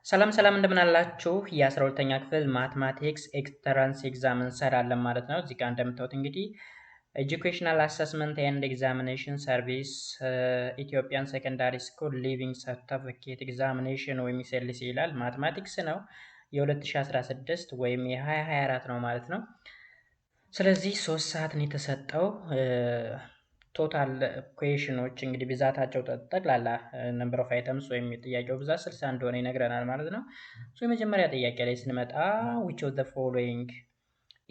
ሰላም ሰላም፣ እንደምን አላችሁ? የ12ኛ ክፍል mathematics entrance exam እንሰራለን ማለት ነው። እዚህ ጋር እንደምታዩት እንግዲህ Educational Assessment and Examination Service Ethiopian Secondary School Leaving Certificate Examination ወይም ESLCE ይላል። Mathematics ነው፣ የ2016 ወይም የ2024 ነው ማለት ነው። ስለዚህ 3 ሰዓት ነው የተሰጠው። Total question ኦች እንግዲህ ብዛታቸው ጠቅላላ number of items ወይም የጥያቄው ብዛት 60 እንደሆነ ይነግረናል ማለት ነው። So የመጀመሪያ ጥያቄ ላይ ስንመጣ "Which of the following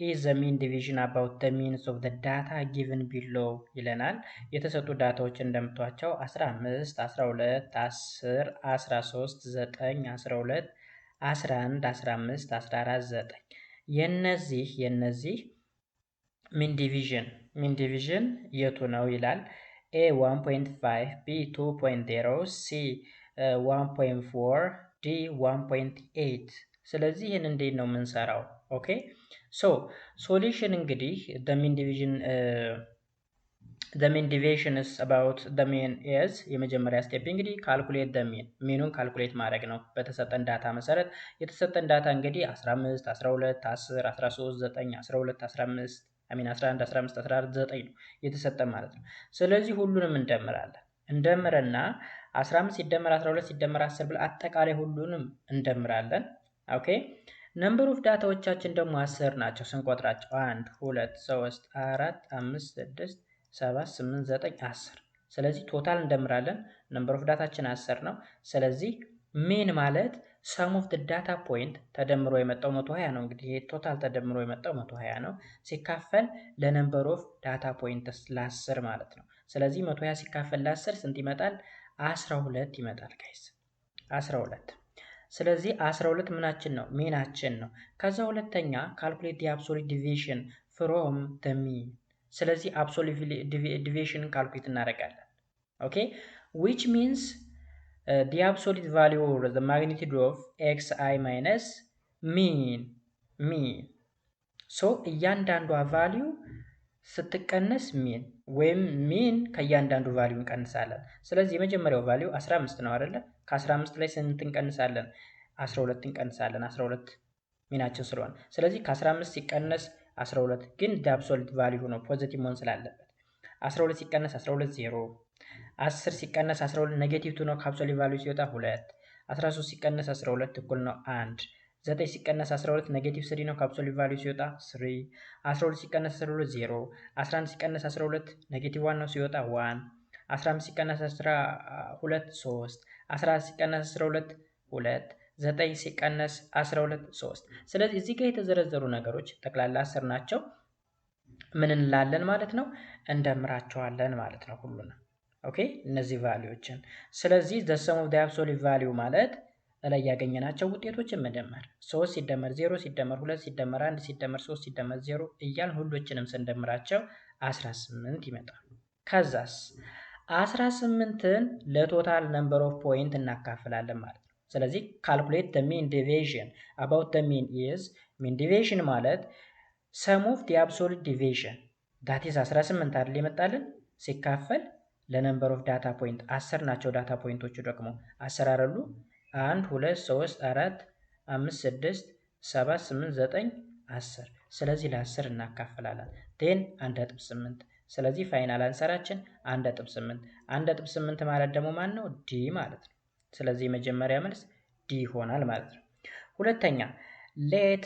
is the mean deviation about the means of the data given below?" ይለናል። የተሰጡ data ዎች እንደምታዩዋቸው 15፣ 12፣ 10፣ 13፣ 9፣ 12፣ 11፣ 15፣ 14፣ 9። የነዚህ mean deviation የቱ ነው ይላል። A 1.5፣ B 2.0፣ C 1.4፣ D 1.8። ስለዚህ ይህን እንዴት ነው የምንሰራው? Okay, so solution እንግዲህ the mean deviations about the mean is የመጀመሪያ step እንግዲህ calculate the mean፣ mean ኑን calculate ማድረግ ነው በተሰጠን data መሰረት። የተሰጠን data እንግዲህ 15፣ 12፣ 10፣ 13፣ 9፣ 12፣ 15፣ I mean 11፣ 15፣ 14፣ 9 ነው የተሰጠን ማለት ነው። ስለዚህ ሁሉንም እንደምራለን። እንደምርና 15 ሲደመር 12 ሲደመር 10 ብለን አጠቃላይ ሁሉንም እንደምራለን። Okay, number of data ዎቻችን ደግሞ 10 ናቸው ስንቆጥራቸው፣ 1፣ 2፣ 3፣ 4፣ 5፣ 6፣ 7፣ 8፣ 9፣ 10። ስለዚህ total እንደምራለን። Number of data ችን 10 ነው። ስለዚህ mean ማለት sum of data point ተደምሮ የመጣው 120 ነው። እንግዲህ ይሄ total ተደምሮ የመጣው 120 ነው ሲካፈል ለ number of data points፣ ለ10 ማለት ነው። ስለዚህ 120 ሲካፈል ለ10 ስንት ይመጣል? 12 ይመጣል guys፣ 12። ስለዚህ 12 ምናችን ነው? Mean ኣችን ነው። ከዛ ሁለተኛ calculate the absolute deviation from the mean። ስለዚህ absolute deviation calculate እናደርጋለን። Okay, which means the absolute value or the magnitude of x i minus mean። So እያንዳንዷ value ስትቀነስ mean ወይም mean ከእያንዳንዱ value እንቀንሳለን። ስለዚህ የመጀመሪያው value 15 ነው አይደለ? ከ15 ላይ ስንት እንቀንሳለን? 12 እንቀንሳለን። 12 mean ኣችን ስለሆነ፣ ስለዚህ ከ15 ሲቀነስ 12፣ ግን absolute value ሆኖ positive መሆን ስላለበት፣ 12 ሲቀነስ 12 ዜሮ፣ 10 ሲቀነስ 12 negative 2 ነው፣ ከ absolute value ሲወጣ 2፣ 13 ሲቀነስ 12 እኩል ነው 1፣ 9 ሲቀነስ 12 negative 3 ነው፣ ከ absolute value ሲወጣ 3፣ 12 ሲቀነስ 12 0፣ 11 ሲቀነስ 12 negative 1 ነው፣ ሲወጣ 1፣ 15 ሲቀነስ 12 3፣ 14 ሲቀነስ 12 2፣ 9 ሲቀነስ 12 3። ስለዚህ እዚህ ጋር የተዘረዘሩ ነገሮች ጠቅላላ 10 ናቸው። ምን እንላለን ማለት ነው? እንደምራቸዋለን ማለት ነው ሁሉንም። Okay, እነዚህ value ዎችን። ስለዚህ the sum of the absolute value ማለት ላይ ያገኘናቸው ውጤቶችን መደመር፣ 3 ሲደመር 0 ሲደመር 2 ሲደመር 1 ሲደመር 3 ሲደመር 0 እያልን ሁሎችንም ስንደምራቸው 18 ይመጣሉ። ከዛስ 18ን ለ total number of point እናካፍላለን ማለት ነው። ስለዚህ calculate the mean deviation about the mean is mean deviation ማለት sum of the absolute deviation, that is 18 አይደል የመጣልን፣ ሲካፈል ለ number of data point፣ 10 ናቸው። Data point ኦቹ ደግሞ 10 አይደሉ? አንድ፣ ሁለት፣ ሶስት፣ አራት፣ አምስት፣ ስድስት፣ ሰባት፣ ስምንት፣ ዘጠኝ፣ 10። ስለዚህ ለ10 እናካፍላለን። Then 1.8። ስለዚህ final answer ኣችን 1.8። 1.8 ማለት ደግሞ ማን ነው? D ማለት ነው። ስለዚህ የመጀመሪያ መልስ D ይሆናል ማለት ነው። ሁለተኛ፣ let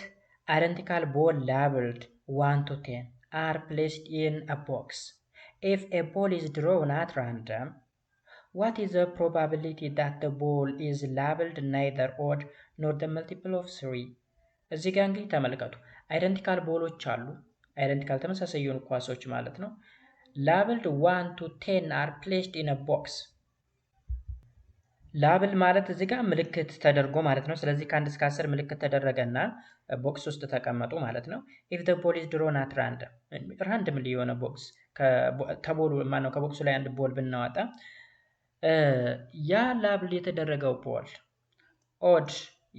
identical ball labeled 1 to 10 are placed in a box. If a ball is drawn at random, what is the probability that the ball is labeled neither odd nor the multiple of 3? እዚህ ጋር እንግዲህ ተመልከቱ፣ identical ball ኦች አሉ። Identical ተመሳሳይ የሆኑ ኳሶች ማለት ነው። Labeled 1 to 10 are placed in box። Label ማለት እዚህ ጋር ምልክት ተደርጎ ማለት ነው። ስለዚህ ከ1 እስከ 10 ምልክት ተደረገና box ውስጥ ተቀመጡ ማለት ነው። If the ball is drawn at random፣ randomly የሆነ box ከ ball ኡ ማነው ከ box ኡ ላይ አንድ ball ብናወጣ ያ label የተደረገው ball odd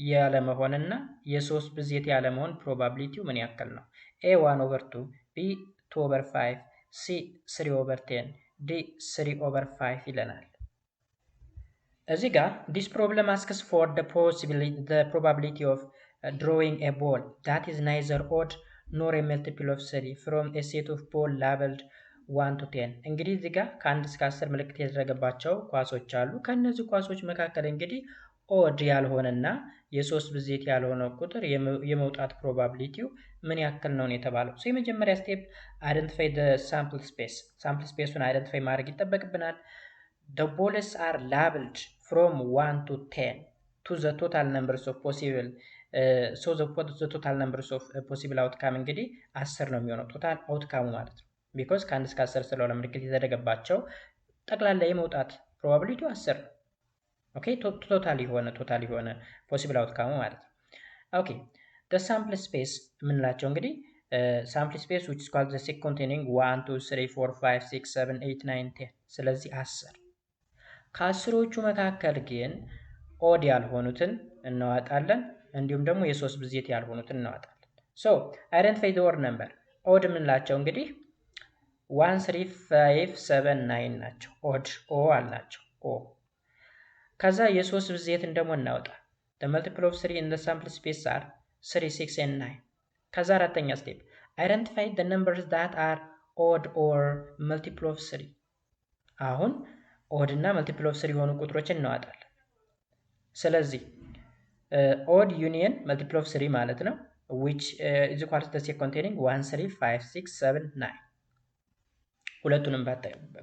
ያለመሆንና የሶስት ብዜት ያለመሆን probability ው ምን ያክል ነው? A 1/2፣ B 2/5፣ C 3/10፣ D 3/5 ይለናል። እዚህ ጋር this problem asks for the probability of drawing a ball that is neither odd nor a multiple of 3 from a set of ball labeled 1 to 10። እንግዲህ እዚህ ጋር ከ1 እስከ 10 ምልክት የተደረገባቸው ኳሶች አሉ። ከእነዚህ ኳሶች መካከል እንግዲህ odd ያልሆነና የሶስት ብዜት ያልሆነው ቁጥር የመውጣት probability ው ምን ያክል ነው የተባለው። So የመጀመሪያ step identify sample space፣ sample space ኡን identify ማድረግ ይጠበቅብናል። The balls are labeled from 1 to 10 to the total numbers of possible so the total numbers of possible outcome እንግዲህ 10 ነው የሚሆነው total outcome ኡ ማለት ነው። Because ከ1 እስከ 10 ስለሆነ ምልክት የተደረገባቸው ጠቅላላ የመውጣት probability ው 10 ነው። Okay, total የሆነ possible outcome ኡ ማለት ነው። Okay, the sample space የምንላቸው እንግዲህ sample space which is called the set containing 1 2 3 4 5 6 7 8 9 10። ስለዚህ 10፣ ከአስሮቹ መካከል ግን odd ያልሆኑትን እናወጣለን፣ እንዲሁም ደግሞ የሶስት ብዜት ያልሆኑትን እናወጣለን። So identify the odd number። Odd የምንላቸው እንግዲህ 1, 3, 5, 7, 9 ናቸው። Odd O አልናቸው O። ከዛ የሶስት ብዜትን ደግሞ እናወጣ። The multiple of 3 in the sample space are 3, 6 and 9። ከዛ አራተኛ step identify the numbers that are odd or multiple of 3። አሁን odd እና multiple of 3 የሆኑ ቁጥሮችን እናወጣለን። ስለዚህ odd union multiple of 3 ማለት ነው which is equal to the set containing 1, 3, 5, 6, 7, 9። ሁለቱንም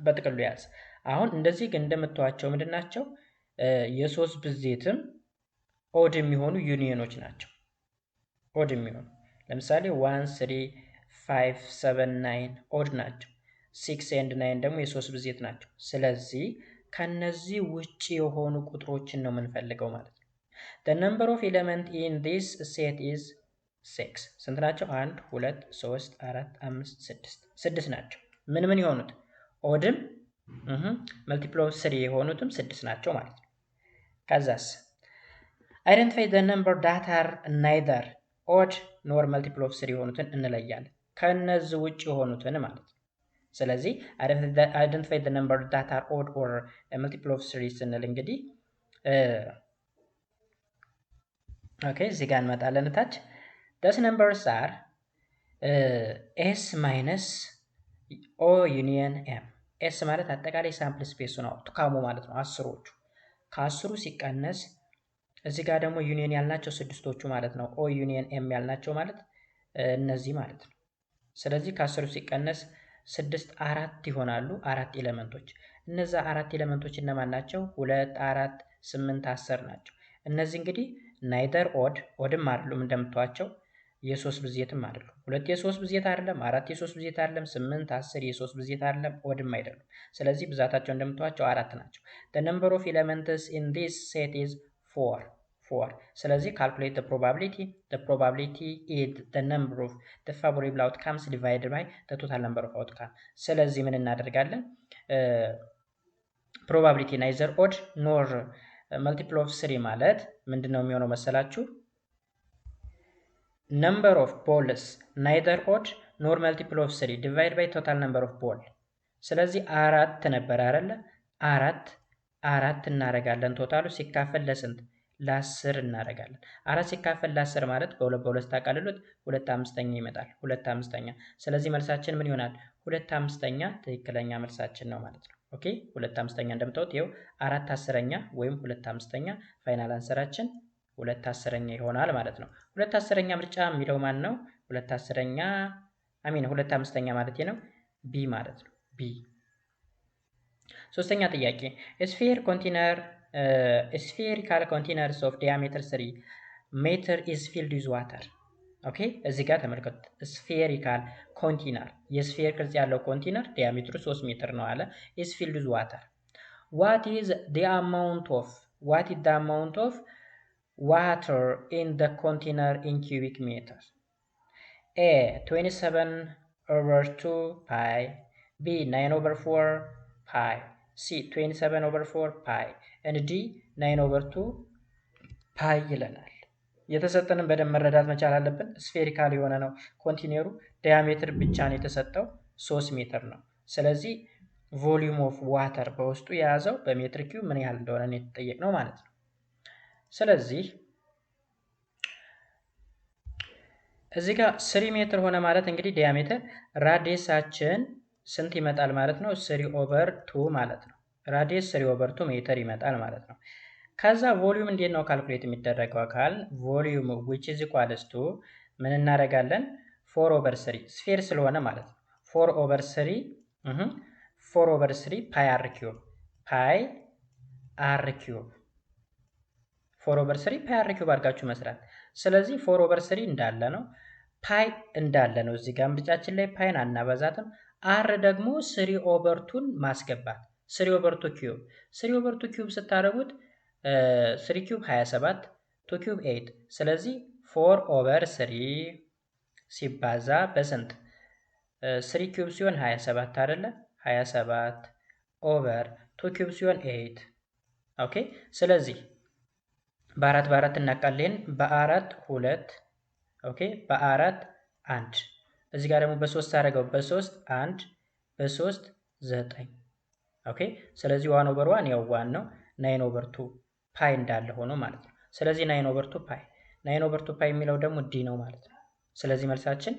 በጥቅሉ ያዝ። አሁን እንደዚህ ግን እንደምታዩዋቸው ምንድን ናቸው? የሶስት ብዜትም odd የሚሆኑ ዩኒየኖች ናቸው። Odd የሚሆኑ ለምሳሌ 1, 3, 5, 7, 9 odd ናቸው። 6 and 9 ደግሞ የሶስት ብዜት ናቸው። ስለዚህ ከነዚህ ውጭ የሆኑ ቁጥሮችን ነው የምንፈልገው ማለት ነው። The number of element in this set is 6። ስንት ናቸው? አንድ፣ ሁለት፣ ሶስት፣ አራት፣ አምስት፣ ስድስት። ስድስት ናቸው። ምን ምን የሆኑት? Odd ም multiple of three የሆኑትም ስድስት ናቸው ማለት ነው። ከዛስ identify the number that are neither odd nor multiple of three የሆኑትን እንለያለን። ከነዚህ ውጭ የሆኑትን ማለት ነው። ስለዚህ identify the number that are odd or multiple of three ስንል እንግዲህ okay, እዚህ ጋር እንመጣለን ታች። Those numbers are S minus O union M። S ማለት አጠቃላይ sample space ኡ ነው outcome ኡ ማለት ነው፣ አስሮቹ። ከአስሩ ሲቀነስ እዚህ ጋር ደግሞ ዩኒየን ያልናቸው ስድስቶቹ ማለት ነው። O union M ያልናቸው ማለት እነዚህ ማለት ነው። ስለዚህ ከአስሩ ሲቀነስ ስድስት አራት ይሆናሉ። አራት element ኦች። እነዛ አራት element ኦች እነማን ናቸው? ሁለት፣ አራት፣ ስምንት፣ 10 ናቸው። እነዚህ እንግዲህ neither odd፣ odd ም አይደሉም እንደምታዩዋቸው፣ የሶስት ብዜትም አይደሉም። ሁለት የሶስት ብዜት አይደለም፣ አራት የሶስት ብዜት አይደለም፣ ስምንት፣ 10 የሶስት ብዜት አይደለም፣ odd ም አይደሉም። ስለዚህ ብዛታቸው እንደምታዩዋቸው አራት ናቸው። The number of elements in this set is 4, 4። ስለዚህ calculate the probability። The probability is the number of the favorable outcomes divided by the total number of outcome። ስለዚህ ምን እናደርጋለን? Probability neither odd nor multiple of three ማለት ምንድን ነው የሚሆነው መሰላችሁ? Number of balls neither odd nor multiple of three divide by total number of ball። ስለዚህ አራት ነበር አይደለ? አራት አራት እናደርጋለን። Total ኡ ሲካፈል ለስንት? ለ10 እናደርጋለን። አራት ሲካፈል ለ10 ማለት በሁለት በሁለት ታቃልሉት ሁለት አምስተኛ ይመጣል። ሁለት አምስተኛ። ስለዚህ መልሳችን ምን ይሆናል? ሁለት አምስተኛ ትክክለኛ መልሳችን ነው ማለት ነው። Okay, ሁለት አምስተኛ እንደምታዩት ይኸው አራት አስረኛ ወይም ሁለት አምስተኛ፣ final answer ኣችን ሁለት አስረኛ ይሆናል ማለት ነው። ሁለት አስረኛ ምርጫ የሚለው ማን ነው? ሁለት አስረኛ፣ I mean ሁለት አምስተኛ ማለት ነው፣ B ማለት ነው። B። ሶስተኛ ጥያቄ spherical containers of diameter 3 meter is filled with water። Okay, እዚህ ጋር ተመልከቱት። Spherical container፣ የ sphere ቅርጽ ያለው container diameter ኡ 3 ሜትር ነው አለ። Is filled with water። What is the amount of water in the container in cubic meter? A 27 over 2 pi, B 9 over 4 pi, C 27 over 4 pi and D 9 over 2 pi ይለናል። የተሰጠንን በደንብ መረዳት መቻል አለብን። Spherical የሆነ ነው container ኡ፣ diameter ብቻ ነው የተሰጠው፣ 3 ሜትር ነው። ስለዚህ volume of water በውስጡ የያዘው በሜትር cube ምን ያህል እንደሆነ ነው የተጠየቅነው ማለት ነው። ስለዚህ እዚህ ጋር 3 ሜትር ሆነ ማለት እንግዲህ diameter radius ኣችን ስንት ይመጣል ማለት ነው? 3/2 ማለት ነው። radius 3/2 ሜትር ይመጣል ማለት ነው። ከዛ volume እንዴት ነው calculate የሚደረገው አካል volume which is equals to ምን እናደርጋለን? 4/3 sphere ስለሆነ ማለት ነው። 4/3 4/3 pi r cube pi r cube 4/3 pi r cube አድርጋችሁ መስራት። ስለዚህ 4/3 እንዳለ ነው፣ pi እንዳለ ነው። እዚህ ጋር ምርጫችን ላይ pi ን አናበዛትም። r ደግሞ 3/2ን ማስገባት 3/2 cube 3/2 cube ስታደርጉት 3 cube 27 2 cube 8። ስለዚህ 4/3 ሲባዛ በስንት 3 cube ሲሆን 27 አይደለ? 27 over 2 cube ሲሆን 8። okay ስለዚህ በአራት በአራት እናቃለን። በአራት 2 okay በአራት 1 እዚህ ጋር ደግሞ በ3 አደረገው በ3 1 በ3 9። okay ስለዚህ 1/1 ያው 1 ነው። 9/2 pi እንዳለ ሆኖ ማለት ነው። ስለዚህ 9/2 pi 9/2 pi የሚለው ደግሞ D ነው ማለት ነው። ስለዚህ መልሳችን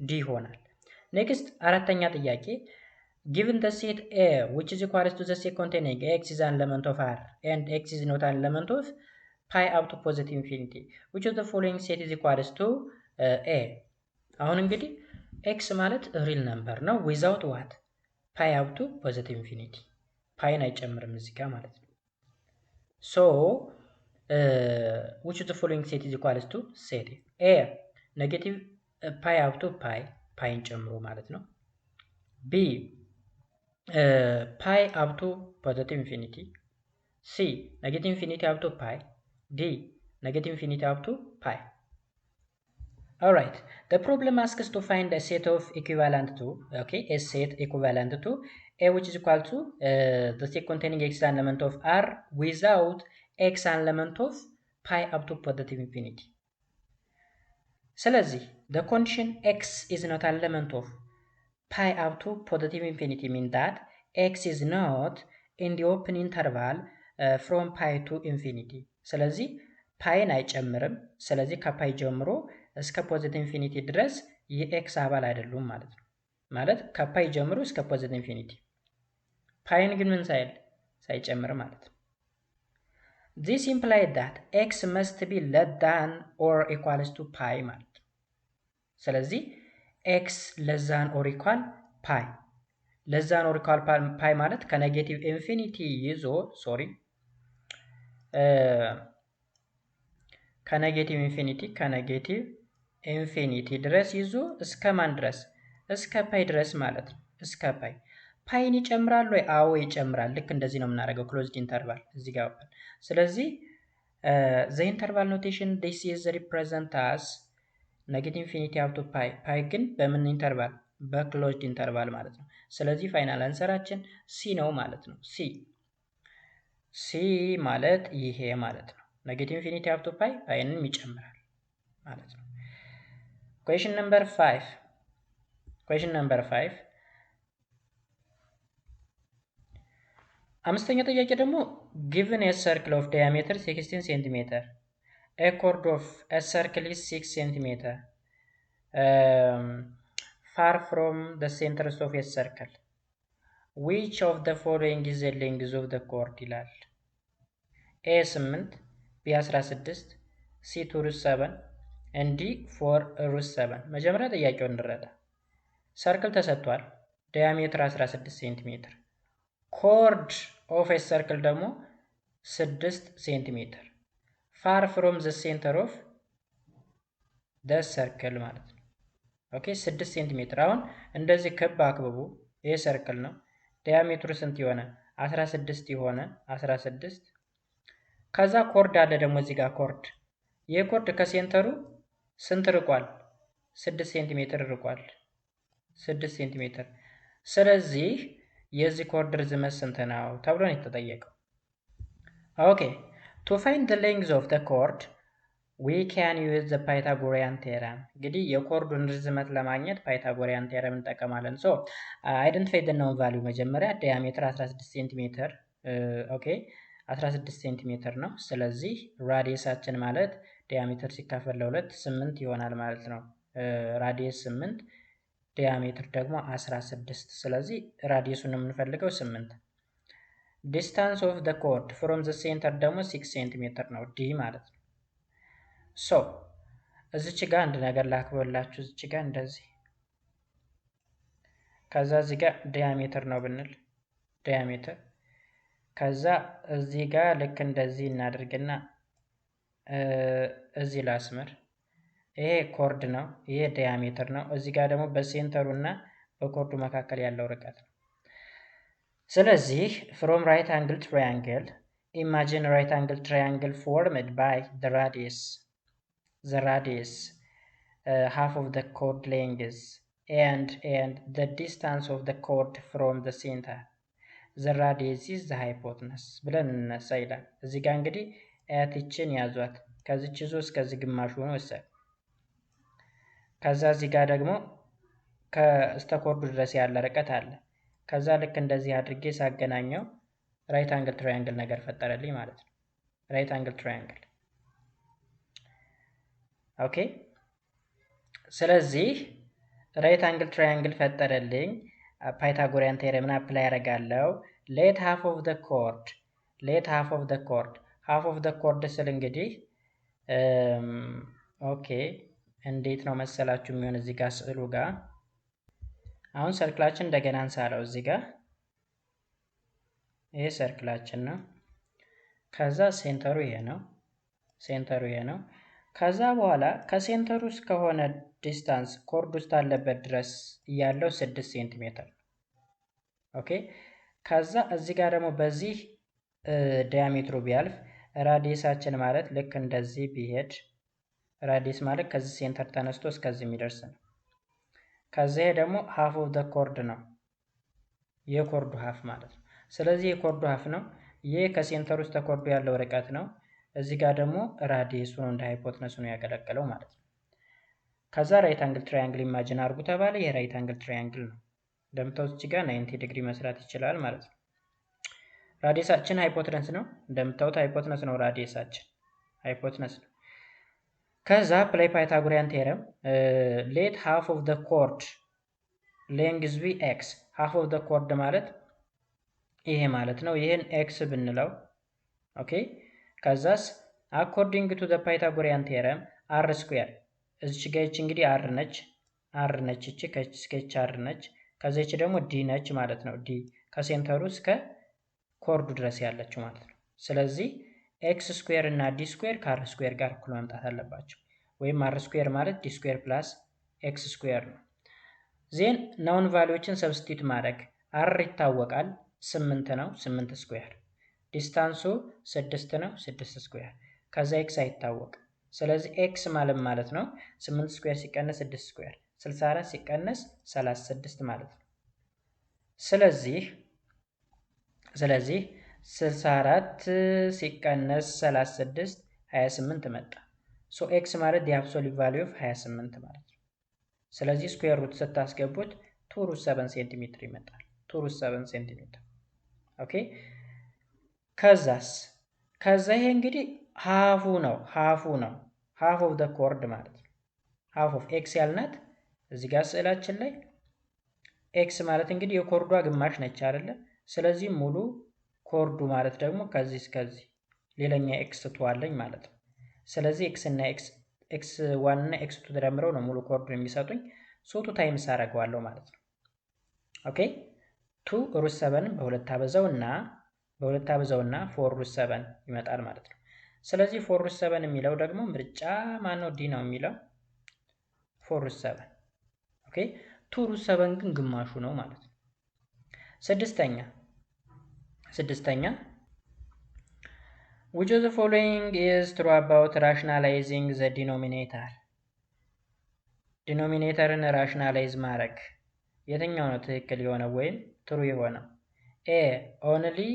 D ይሆናል። next አራተኛ ጥያቄ given the set A which is equals to the set containing x is an element of R and x is not an element of pi up to positive infinity which of the following set is equals to A። አሁን እንግዲህ x ማለት real number ነው without what pi up to positive infinity pi ን አይጨምርም እዚህ ጋር ማለት ነው። so which of the following set is equals to set A negative pi up to pi pi ን ጨምሮ ማለት ነው። B pi up to positive infinity፣ C negative infinity up to pi፣ D negative infinity up to pi። Alright, the problem asks to find a set of equivalent to, okay, a set equivalent to A which is equal to the set containing x element of R without x element of pi up to positive infinity። ስለዚህ the condition x is not an element of pi up to positive infinity mean that x is not in the open interval from pi to infinity። ስለዚህ pi ን አይጨምርም። ስለዚህ ከ pi ጀምሮ እስከ positive infinity ድረስ የ x አባል አይደሉም ማለት ነው። ማለት ከ pi ጀምሮ እስከ positive infinity pi ን ግን ምን ሳይል ሳይጨምር ማለት ነው። This implies that x must be less than or equals to pi ማለት ነው። ስለዚህ x less than or equal pi less than or equal pi ማለት ከ negative infinity ይዞ sorry ከ negative infinity ከ negative infinity ድረስ ይዞ እስከ ማን ድረስ እስከ pi ድረስ ማለት ነው። እስከ pi pi ን ይጨምራል ወይ? አዎ ይጨምራል። ልክ እንደዚህ ነው የምናደርገው closed interval እዚህ ጋር open። ስለዚህ the interval notation this is represent as negative infinity up to pi pi ግን በምን interval በ closed interval ማለት ነው። ስለዚህ final answer ኣችን C ነው ማለት ነው። C C ማለት ይሄ ማለት ነው። negative infinity up to pi pi ንም ይጨምራል ማለት ነው። Question number 5 question number 5 አምስተኛው ጥያቄ ደግሞ given a circle of diameter 16 centimeter a chord of a circle is 6 centimeter far from the centers of a circle which of the following is the length of the chord ይላል። A 8 B 16 C 2 root 7 and D 4 root 7። መጀመሪያ ጥያቄውን እንረዳ። circle ተሰጥቷል። diameter 16 ሴንቲሜትር chord of a circle ደግሞ 6 ሴንቲሜትር far from the center of the circle ማለት ነው። okay 6 ሴንቲሜትር። አሁን እንደዚህ ክብ አክብቡ። ይሄ circle ነው። diameter ኡ ስንት የሆነ 16 የሆነ 16። ከዛ chord አለ ደግሞ እዚህ ጋር chord። ይሄ chord ከ center ኡ ስንት ርቋል? 6 ሴንቲሜትር ርቋል። 6 ሴንቲሜትር። ስለዚህ የዚህ chord ርዝመት ስንት ነው ተብሎ ነው የተጠየቀው። okay to find the length of the chord We can use the Pythagorean theorem። እንግዲህ የ chord ኡን ርዝመት ለማግኘት Pythagorean theorem እንጠቀማለን። So identify the known value። መጀመሪያ diameter 16 ሴንቲሜትር፣ okay፣ 16 ሴንቲሜትር ነው። ስለዚህ radius ኣችን ማለት diameter ሲካፈል ለሁለት 8 ይሆናል ማለት ነው። Radius 8፣ diameter ደግሞ 16። ስለዚህ radius ኡን የምንፈልገው 8። Distance of the chord from the center ደግሞ 6 ሴንቲሜትር ነው፣ d ማለት ነው። So እዚች ጋር አንድ ነገር ላክብላችሁ። እዚች ጋር እንደዚህ፣ ከዛ እዚህ ጋር diameter ነው ብንል diameter፣ ከዛ እዚህ ጋር ልክ እንደዚህ እናደርግና እዚህ ላስምር። ይሄ chord ነው፣ ይሄ diameter ነው። እዚህ ጋር ደግሞ በ center ኡ እና በ chord ኡ መካከል ያለው ርቀት ነው። ስለዚህ from right angle triangle, imagine right angle triangle formed by the radius, half of the chord length and the distance of the chord from the center. The radius is the hypotenuse ብለን እንነሳ ይላል። እዚህ ጋር እንግዲህ አያትችን ያዟት፣ ከዚች ይዞ እስከዚህ ግማሽ ሆኖ ወሰድ። ከዛ እዚህ ጋር ደግሞ ከእስተ chord ኡ ድረስ ያለ ርቀት አለ። ከዛ ልክ እንደዚህ አድርጌ ሳገናኘው right angle triangle ነገር ፈጠረልኝ ማለት ነው። Right angle triangle, okay። ስለዚህ right angle triangle ፈጠረልኝ። Pythagorean theorem ን apply ያደርጋለሁ። Let half of the chord, let half of the chord, half of the chord ስል እንግዲህ okay፣ እንዴት ነው መሰላችሁ የሚሆን? እዚህ ጋር ስዕሉ ጋር አሁን circle ኣችን እንደገና እንሳለው። እዚህ ጋር ይሄ circle ኣችን ነው። ከዛ center ኡ ይሄ ነው። Center ኡ ይሄ ነው። ከዛ በኋላ ከ center ኡ እስከሆነ distance chord ውስጥ አለበት ድረስ ያለው 6 ሴንቲሜትር ነው። Okay፣ ከዛ እዚህ ጋር ደግሞ በዚህ diameter ኡ ቢያልፍ radius ኣችን ማለት ልክ እንደዚህ ቢሄድ፣ radius ማለት ከዚህ center ተነስቶ እስከዚህ የሚደርስ ነው። ከዚህ ደግሞ half of the chord ነው፣ የ chord ኡ half ማለት ነው። ስለዚህ የ chord ኡ half ነው። ይህ ከ center ውስጥ chord ኡ ያለው ርቀት ነው። እዚህ ጋር ደግሞ radius ኡ ነው፣ እንደ hypotenuse ነው ያገለገለው ማለት ነው። ከዛ right angle triangle imagine አድርጉ ተባለ። ይህ right angle triangle ነው። እንደምታዩት እዚህ ጋር 90 ዲግሪ መስራት ይችላል ማለት ነው። Radius ኣችን hypotenuse ነው። እንደምታዩት hypotenuse ነው። Radius ኣችን hypotenuse ነው። ከዛ apply Pythagorean theorem. Let half of the chord length be x። Half of the chord ማለት ይሄ ማለት ነው። ይህን x ብንለው፣ okay። ከዛስ according to the Pythagorean theorem, r square፣ እዚች ጋ ይች እንግዲህ r ነች፣ r ነች፣ እቺ ከች እስከ r ነች። ከዛ ይች ደግሞ d ነች ማለት ነው። d ከ center ኡ እስከ chord ኡ ድረስ ያለችው ማለት ነው። ስለዚህ x square እና d square ከ r square ጋር እኩል መምጣት አለባቸው። ወይም r square ማለት d square plus x square ነው። Then known value ዎችን substitute ማድረግ። r ይታወቃል፣ 8 ነው፣ 8 square። Distance ኡ 6 ነው፣ 6 square። ከዛ x አይታወቅም። ስለዚህ x ማለት ነው 8 square ሲቀነስ 6 square፣ 64 ሲቀነስ 36 ማለት ነው። ስለዚህ 64 ሲቀነስ 36 28 መጣ። So x ማለት the absolute value of 28 ማለት ነው። ስለዚህ square root ስታስገቡት 2 root 7 ሴንቲሜትር ይመጣል። 2 root 7 ሴንቲሜትር፣ okay። ከዛስ ከዛ ይሄ እንግዲህ half ኡ ነው፣ half ኡ ነው፣ half of the chord ማለት ነው። Half of x ያልናት እዚህ ጋር ስዕላችን ላይ x ማለት እንግዲህ የ chord ዋ ግማሽ ነች አይደለ? ስለዚህ ሙሉ chord ኡ ማለት ደግሞ ከዚህ እስከዚህ ሌላኛ x two አለኝ ማለት ነው። ስለዚህ x እና x, x one እና x two ተደምረው ነው ሙሉ chord ኡን የሚሰጡኝ። So two times አደርገዋለሁ ማለት ነው። Okay, 2 root 7 በሁለት አበዛው እና 4 root 7 ይመጣል ማለት ነው። ስለዚህ 4 root 7 የሚለው ደግሞ ምርጫ ማን ነው? D ነው የሚለው 4 root 7። Okay, 2 root 7 ግን ግማሹ ነው ማለት ነው። ስድስተኛ፣ which of the following is true about rationalizing the denominator? Denominator ን rationalize ማድረግ የትኛው ነው ትክክል የሆነው ወይም true የሆነው? A, only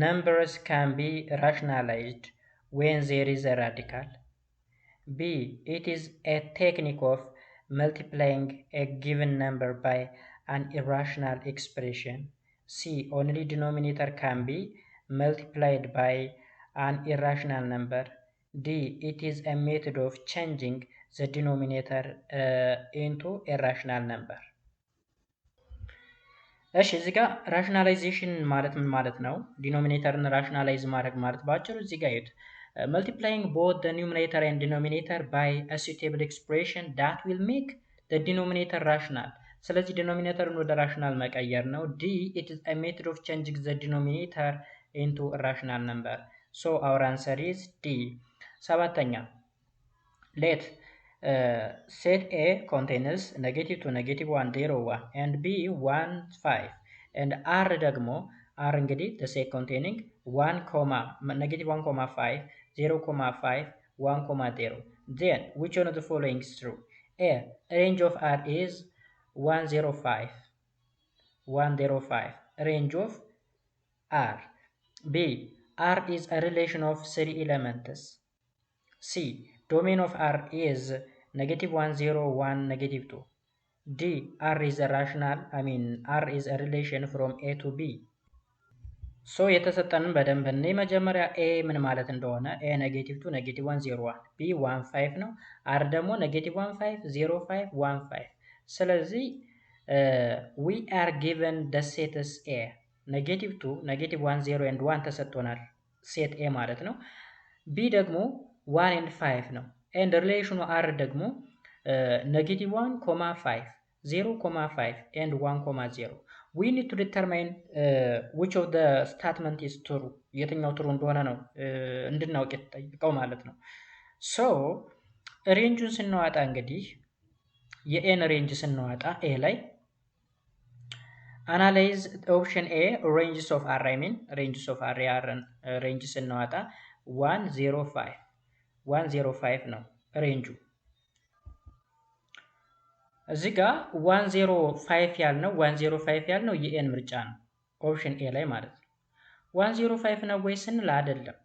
numbers can be rationalized when there is a radical. B, it is a technique of multiplying a given number by an irrational expression. C, only denominator can be multiplied by an irrational number. D, it is a method of changing the denominator into a rational number. እሺ እዚህ ጋር rationalization ማለት ምን ማለት ነው? Denominator ን rationalize ማድረግ ማለት በአጭሩ እዚህ ጋር እዩት። Multiplying both the numerator and denominator by a suitable expression that will make the denominator rational. ስለዚህ denominator ን ወደ rational መቀየር ነው። D, it is a method of changing the denominator into a rational number. So our answer is D. ሰባተኛ፣ let set A contains negative 2, negative 1, 0, 1 and B 1, 5 and R ደግሞ R እንግዲህ the set containing 1 comma negative 1 comma 5, 0 comma 5, 1 comma 0, then which one of the following is true? A, range of R is 1 0 5, 1 0 5 range of R. B, R is a relation of three elements. C, domain of R is negative 1, 0, 1, negative 2. D, R is a rational, I mean, R is a relation from A to B. So የተሰጠንን በደንብ እኔ መጀመሪያ A ምን ማለት እንደሆነ፣ A negative 2, negative 1, 0, 1፣ B 1, 5 ነው። R ደግሞ negative 1, 5, 0, 5, 1, 5። ስለዚህ we are given the sets A negative 2, negative 1, 0 and 1 ተሰጥቶናል። Set A ማለት ነው። B ደግሞ 1 and 5 ነው። And relation ኑ R ደግሞ negative 1 comma 5, 0 comma 5 and 1 comma 0. We need to determine which of the statement is true፣ የትኛው true እንደሆነ ነው እንድናውቅ የተጠየቀው ማለት ነው። So range ኡን ስናወጣ እንግዲህ የ A ን range ስናወጣ A ላይ analyze option A, ranges of R, I mean, ranges of R፣ የ R ን range ስናወጣ 1, 0, 5, 1, 0, 5 ነው range ኡ። እዚህ ጋር 1, 0, 5 ያልነው፣ 1, 0, 5 ያልነው የ A ን ምርጫ ነው፣ option A ላይ ማለት ነው። 1, 0, 5 ነው ወይ ስንል አይደለም።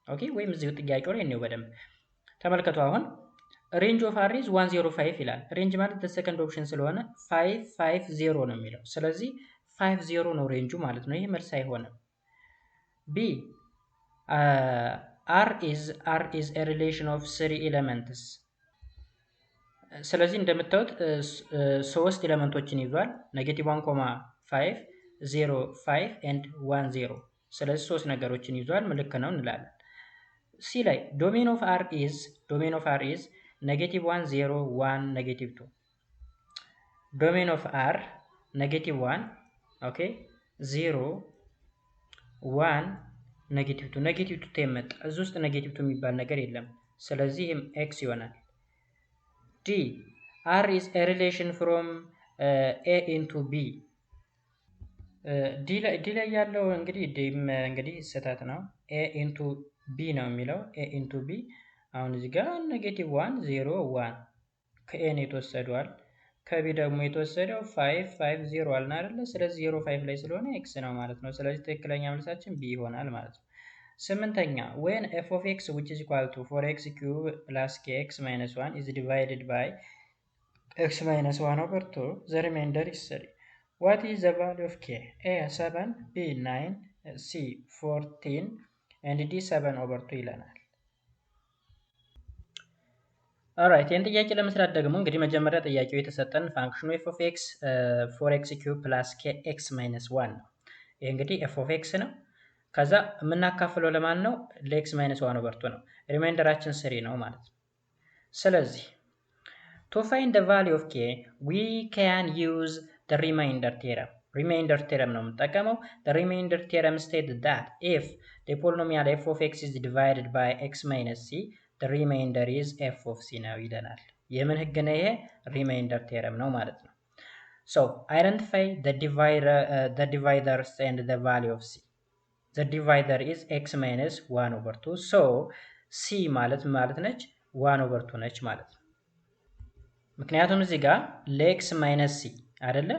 Okay፣ ወይም እዚሁ ጥያቄው ላይ እንየው በደንብ ተመልከቱ። አሁን range of R is 1, 0, 5 ይላል። Range ማለት second option ስለሆነ 5 5 0 ነው የሚለው። ስለዚህ 5 0 ነው range ኡ ማለት ነው። ይህ መልስ አይሆንም። B, R is a relation of three elements። ስለዚህ እንደምታዩት ሶስት element ኦችን ይዟል። Negative 1 comma 5, 0, 5 and 1, 0። ስለዚህ ሶስት ነገሮችን ይዟል፣ ምልክ ነው እንላለን። C ላይ domain of R is negative 1, 0, 1, negative 2። Domain of R negative 1, okay, 0, 1, negative 2። Negative 2 የመጣ እዚህ ውስጥ negative 2 የሚባል ነገር የለም። ስለዚህ ይህም X ይሆናል። D, R is a relation from A into B። D ላይ ያለው እንግዲህ D ም እንግዲህ ስህተት ነው። A into B ነው የሚለው። A into B አሁን እዚህ ጋር negative 1, 0, 1 ከ A ነው የተወሰደዋል። ከ B ደግሞ የተወሰደው 5 5 0 አልን አይደለ? ስለዚህ 0 5 ላይ ስለሆነ X ነው ማለት ነው። ስለዚህ ትክክለኛ መልሳችን B ይሆናል ማለት ነው። ስምንተኛ፣ when f of x, which is equal to four x cube plus k x minus one, is divided by x minus one over two, the remainder is three. What is the value of k? A, seven፣ B, nine፣ C, 14 and D, seven over two ይለናል። Alright፣ ይህን ጥያቄ ለመስራት ደግሞ እንግዲህ መጀመሪያ ጥያቄው የተሰጠን function ኑ f of x four x cube plus k x minus one ነው። ይህ እንግዲህ f of x ነው። ከዛ የምናካፍለው ለማን ነው? ለ x minus one over two ነው። Remainder ኣችን three ነው ማለት ነው። ስለዚህ to find the value of k, we can use the remainder theorem። Remainder theorem ነው የምንጠቀመው። The remainder theorem state that if the polynomial f of x is divided by x minus c, the remainder is f of c ነው ይለናል። የምን ህግ ነው ይሄ? Remainder theorem ነው ማለት ነው። So identify the dividers and the value of c. The divider is x minus 1 over 2. So c ማለት ማለት ነች 1 over 2 ነች ማለት ነው። ምክንያቱም እዚህ ጋር ለ x minus c አይደለ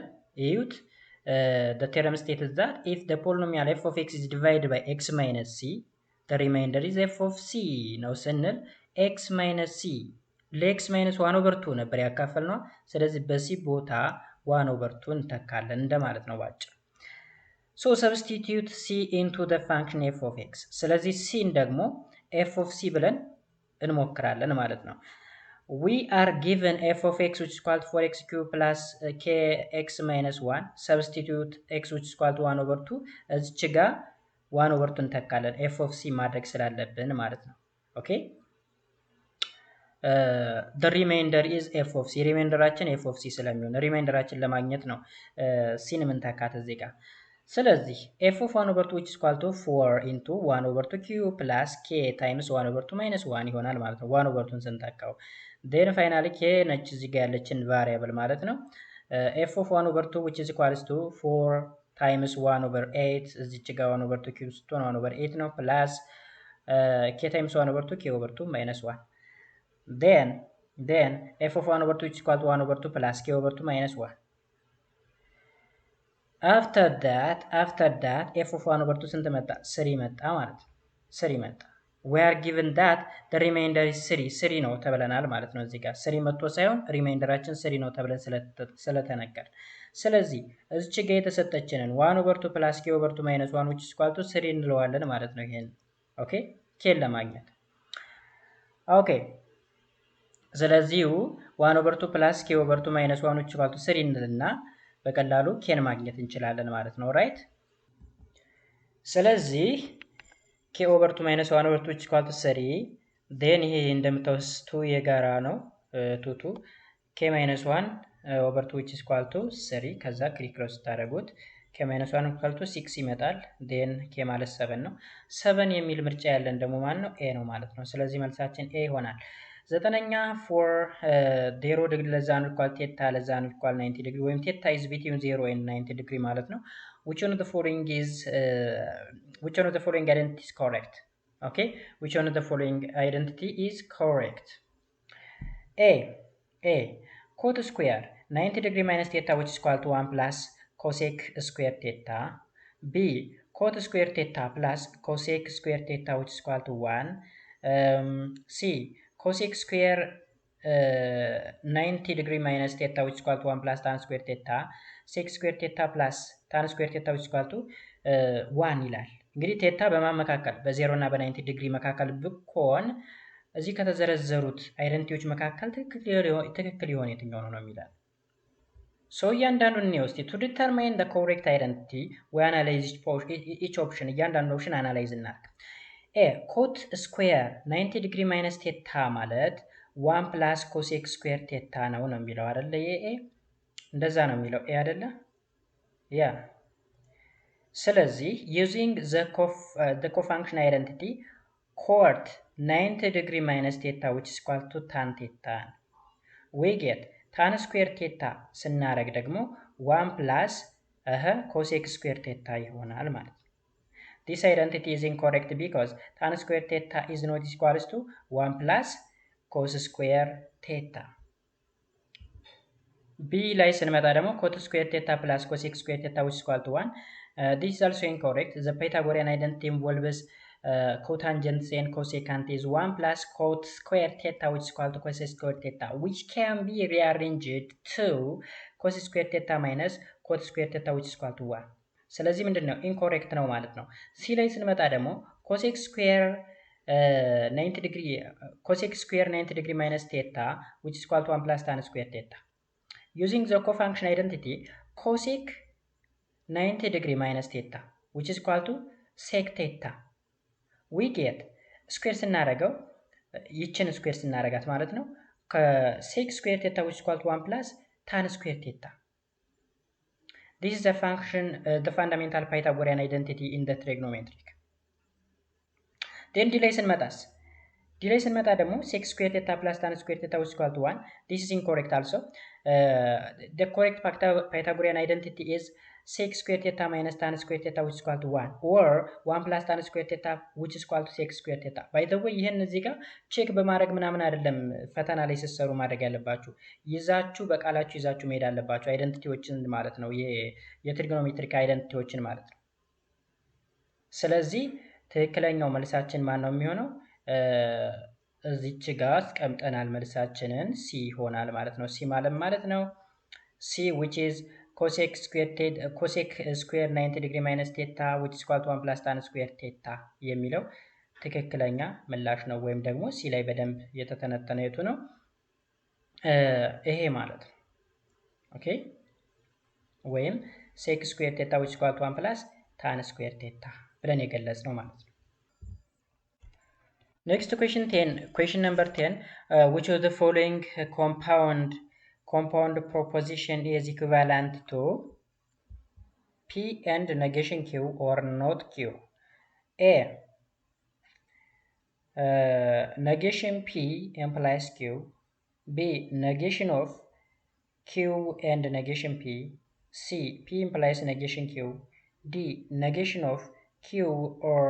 እዩት፣ the theorem states that if the polynomial f of x is divided by x minus c The remainder is f of c ነው ስንል x minus c ለ x minus one over two ነበር ያካፈልነው። ስለዚህ በ c ቦታ one over two እንተካለን እንደማለት ነው ባጭሩ። So substitute c into the function f of x። ስለዚህ c ን ደግሞ f of c ብለን እንሞክራለን ማለት ነው። We are given f of x, which equal to four x cube plus k x minus one. Substitute x which equal to one over two. እዚች ጋ one over two እንተካለን f of c ማድረግ ስላለብን ማለት ነው። Okay, the remainder is f of c. Remainder ኣችን f of c ስለሚሆን remainder ኣችን ለማግኘት ነው c ን የምንተካት እዚህ ጋር። ስለዚህ f of one over two, which equal to four into one over two cube plus k times one over two minus one ይሆናል ማለት ነው። One over two ን ስንተካው then finally k ነች እዚህ ጋር ያለችን variable ማለት ነው። F of one over two, which is equals to four times one over eight፣ እዚች ጋር one over two cube ስትሆን one over eight ነው፣ plus k times one over two, k over two minus one. Then f of 1 over 2 is equal to 1 over 2 plus k over 2 minus 1. After that, f of 1 over 2 ስንት መጣ? Three መጣ ማለት ነው። Three መጣ። We are given that the remainder is 3. Three ነው ተብለናል ማለት ነው። እዚህ ጋር three መጥቶ ሳይሆን remainder ኣችን three ነው ተብለን ስለተነገር፣ ስለዚህ እዚች ጋር የተሰጠችንን 1 over 2 plus k over 2 minus 1, which is equal to 3 እንለዋለን ማለት ነው። ይሄን okay k ን ለማግኘት። Okay, ስለዚሁ one over two plus k over two minus one which equal to three እንልና በቀላሉ k ን ማግኘት እንችላለን ማለት ነው። Right፣ ስለዚህ k over two minus one over two equal to three. Then ይሄ እንደምታወስቱ የጋራ ነው፣ two two k minus one over two which equal to three። ከዛ criss cross ስታደርጉት k minus one equal to six ይመጣል። Then k ማለት seven ነው። Seven የሚል ምርጫ ያለን ደግሞ ማን ነው? A ነው ማለት ነው። ስለዚህ መልሳችን A ይሆናል። ዘጠነኛ፣ for 0 degree less than equal theta less than equal 90 ዲግሪ ወይም theta is between 0 and 90 ዲግሪ ማለት ነው። Which one of the following identity is correct? Okay, which one of the following identity is correct? A, cot square 90 degree minus theta, which is equal to 1 plus cosec square theta. B, cot square theta plus cosec square theta, which is equal to 1. C, cosec square 90 degree minus theta, which is equal to 1 plus tan square theta, sec square theta plus tan square theta, which is equal to 1 ይላል። እንግዲህ theta በማን መካከል፣ በዜሮ እና በ90 ዲግሪ መካከል ብኮን እዚህ ከተዘረዘሩት identity ዎች መካከል ትክክል የሆነ የትኛው ነው ነው የሚላል። So እያንዳንዱን እኔ ውስጥ to determine the correct identity, we analyze each option. እያንዳንዱ option analyze እናድርግ። A, cot square 90 degree minus theta ማለት one plus cosec square theta ነው ነው የሚለው አይደለ? የ A እንደዛ ነው የሚለው A አይደለ? Yeah፣ ስለዚህ using the cofunction identity, cot 90 degree minus theta, which is equal to tan theta. We get tan square theta ስናደርግ ደግሞ one plus cosec square theta ይሆናል ማለት ነው። This identity is incorrect because tan square theta is not equals to 1 plus cos square theta. B ላይ ስንመጣ ደግሞ cot square theta plus cosec square theta, which equal to one. This is also incorrect. The Pythagorean identity involves cotangents and cosecant is 1 plus cot square theta, which is equal to cosec square theta, which can be rearranged to cos square theta minus cot square theta, which is equal to 1. ስለዚህ ምንድን ነው? Incorrect ነው ማለት ነው። C ላይ ስንመጣ ደግሞ cosec square 90 degree, cosec square 90 degree minus theta, which is equal to 1 plus tan square theta. Using the cofunction identity, cosec 90 degree minus theta, which is equal to sec theta. We get square ስናደርገው፣ ይችን square ስናደርጋት ማለት ነው፣ ከ sec square theta, which equal to 1 plus tan square theta. This is the fundamental Pythagorean identity in the trigonometric. Then D ላይ ስንመጣስ? D ላይ ስንመጣ ደግሞ sec square theta plus tan square theta, which equal to 1. This is incorrect also. The correct Pythagorean identity is sec square theta minus tan square theta, which equal to 1, or 1 plus tan square theta, which is equal to sec square theta. By the way, ይህን እዚህ ጋር check በማድረግ ምናምን አይደለም ፈተና ላይ ስትሰሩ ማድረግ ያለባችሁ፣ ይዛችሁ በቃላችሁ ይዛችሁ መሄድ አለባችሁ identity ዎችን ማለት ነው፣ የ trigonometric identity ዎችን ማለት ነው። ስለዚህ ትክክለኛው መልሳችን ማን ነው የሚሆነው? እዚች ጋር አስቀምጠናል መልሳችንን C ይሆናል ማለት ነው። C ማለት ማለት ነው C, which is cosec square 90 degree minus theta, which is equal to 1 plus tan square theta የሚለው ትክክለኛ ምላሽ ነው። ወይም ደግሞ C ላይ በደንብ የተተነተነ የቱ ነው? ይሄ ማለት ነው። Okay, ወይም sec square theta which equal to 1 plus tan square theta ብለን የገለጽነው ማለት ነው። Next, question 10, question number 10: which of the following compound proposition is equivalent to P and negation Q or not Q? A, negation P implies Q. B, negation of Q and negation P. C, P implies negation Q. D, negation of Q or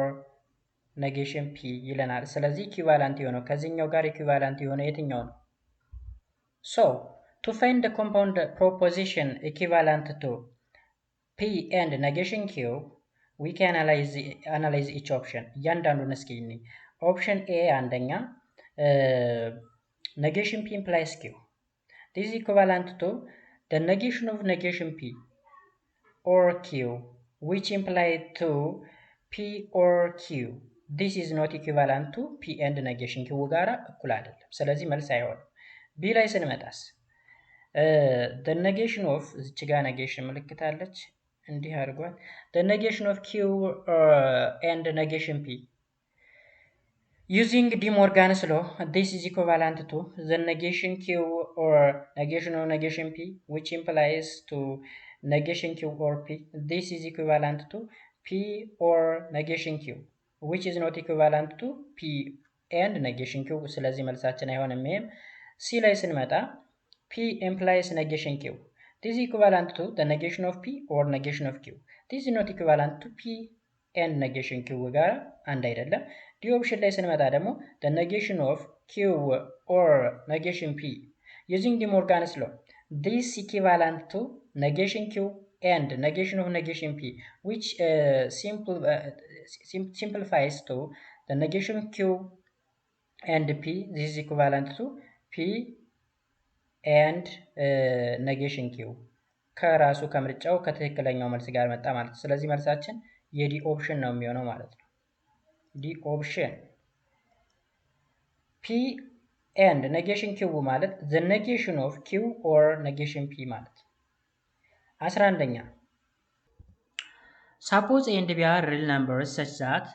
negation P ይለናል። ስለዚህ equivalent የሆነው ከዚህኛው ጋር equivalent የሆነው የትኛው ነው? So to find compound proposition equivalent to P and negation Q, we can analyze each option። እያንዳንዱን እስኪ እንይ። Option A አንደኛ negation P implies Q. This is equivalent to the negation of negation P or Q, which imply to P or Q. This is not equivalent to P and negation Q ጋራ እኩል አይደለም። ስለዚህ መልስ አይሆንም። B ላይ ስንመጣስ the negation of እዚች ጋር negation ምልክት አለች እንዲህ አድርጓል። The negation of Q and negation P. Using De Morgan's law, this is equivalent to the negation Q or negation of negation P, which implies to negation Q or P. This is equivalent to P or negation Q, which is not equivalent to P and negation Q። ስለዚህ መልሳችን አይሆንም። ይሄም C ላይ ስንመጣ P implies negation Q. This is equivalent to the negation of P or negation of Q. This is not equivalent to P and negation Q ጋር አንድ አይደለም። D option ላይ ስንመጣ ደግሞ the negation of Q or negation P. Using De Morgan's law, this equivalent to negation Q and negation of negation P, which simplifies to the negation Q and P. This is equivalent to P and negation Q. ከራሱ ከምርጫው ከትክክለኛው መልስ ጋር መጣ ማለት ነው። ስለዚህ መልሳችን የ D option ነው የሚሆነው ማለት ነው። D option, P and negation Q ማለት the negation of Q or negation P ማለት ነው። 11ኛ, suppose A and B are real numbers such that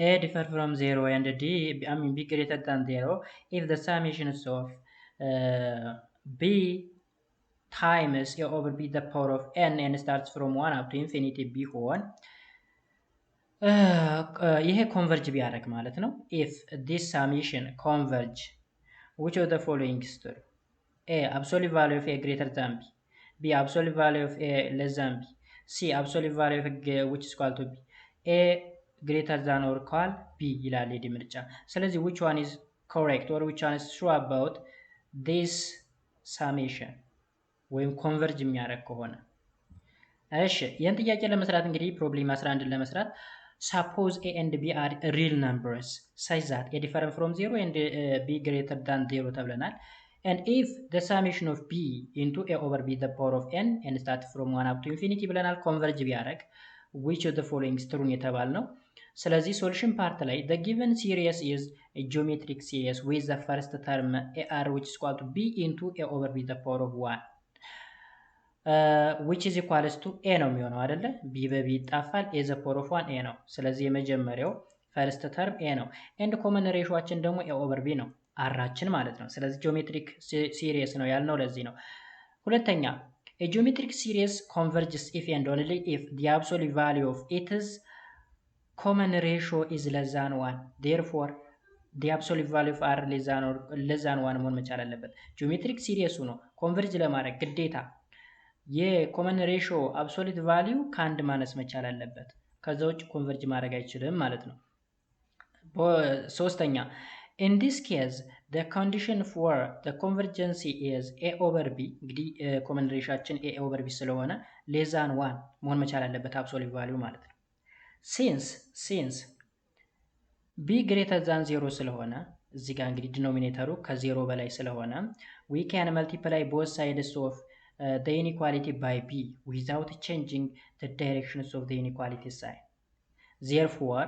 A differ from zero and D, I mean, B greater than zero. If the summations of B times A over B the power of n and starts from one up to infinity ቢሆን ይሄ converge ቢያደርግ ማለት ነው። If this summation converge, which of the following is true? A, absolute value of A greater than B. B, absolute value of A less than B. C, absolute value of A which is equal to B. A greater than or equal B ይላል የ D ምርጫ። ስለዚህ which one is correct or which one is true about this summation ወይም converge የሚያደርግ ከሆነ? እሺ ይህን ጥያቄ ለመስራት እንግዲህ problem 11 ለመስራት suppose A and B are real numbers such that A different from zero and B greater than zero ተብለናል። And if the summation of B into A over B the power of n and start from 1 up to infinity ብለናል። Converge ቢያደርግ which of the following is true የተባል ነው። ስለዚህ solution part ላይ the given series is a geometric series with the first term ar which is equal to b into a over b the power of 1, which is equals to a ነው የሚሆነው አይደለ? B በ B ይጣፋል። A the power of 1 a ነው። ስለዚህ የመጀመሪያው first term a ነው። And common ratio ኣችን ደግሞ a over b ነው r ኣችን ማለት ነው። ስለዚህ geometric series ነው ያልነው ለዚህ ነው። ሁለተኛ a geometric series converges if and only if the absolute value of its common ratio is less than 1. Therefore, the absolute value of r less than 1 መሆን መቻል አለበት። Geometric series ኡ ነው converge ለማድረግ ግዴታ የ common ratio absolute value ከአንድ ማነስ መቻል አለበት። ከዛ ውጭ converge ማድረግ አይችልም ማለት ነው። ሶስተኛ in this case, the condition for the convergency is a over b። እንግዲህ common ratio ኣችን a over b ስለሆነ less than 1 መሆን መቻል አለበት absolute value ማለት ነው። Since b greater than zero ስለሆነ፣ እዚህ ጋር እንግዲህ denominator ኡ ከዜሮ በላይ ስለሆነ we can multiply both sides of the inequality by b without changing the directions of the inequality sign. Therefore,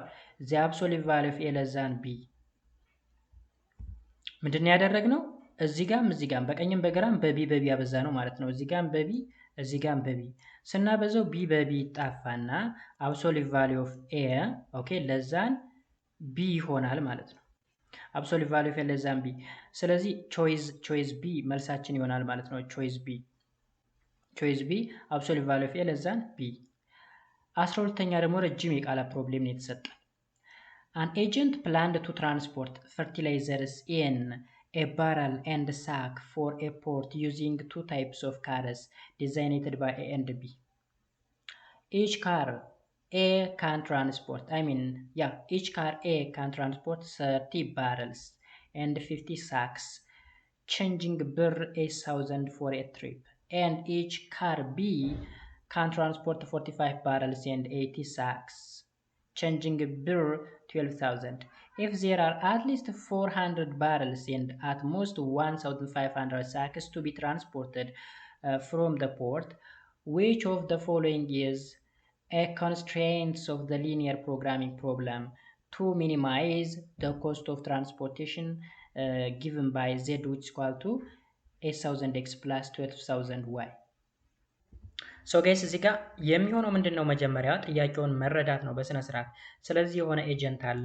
the absolute value of a less than b። ምንድን ነው ያደረግነው? እዚህ ጋም እዚህ ጋም በቀኝም በግራም በ b በ b ያበዛነው ማለት ነው። እዚህ ጋም በ b፣ እዚህ ጋም በ b ስናበዛው b በ b ይጣፋና absolute value of a, okay, less than b ይሆናል ማለት ነው። Absolute value of a less than b። ስለዚህ choice B መልሳችን ይሆናል ማለት ነው። Choice B, absolute value of a less than b። 12ኛ ደግሞ ረጅም የቃላት problem ነው የተሰጠን። An agent planned to transport fertilizers in a barrel and sack for a port using two types of cars designated by A and B. Each car A can transport, I mean, yeah, each car A can transport 30 barrels and 50 sacks, charging birr 8000 for a trip, and each car B can transport 45 barrels and 80 sacks, charging birr 12,000. If there are at least 400 barrels and at most 1500 sacks to be transported from the port, which of the following is a constraints of the linear programming problem to minimize the cost of transportation given by z which is equal to 8000x plus 12,000y? So guys, እዚህ ጋር የሚሆነው ምንድን ነው? መጀመሪያ ጥያቄውን መረዳት ነው በስነ ስርዓት። ስለዚህ የሆነ agent አለ።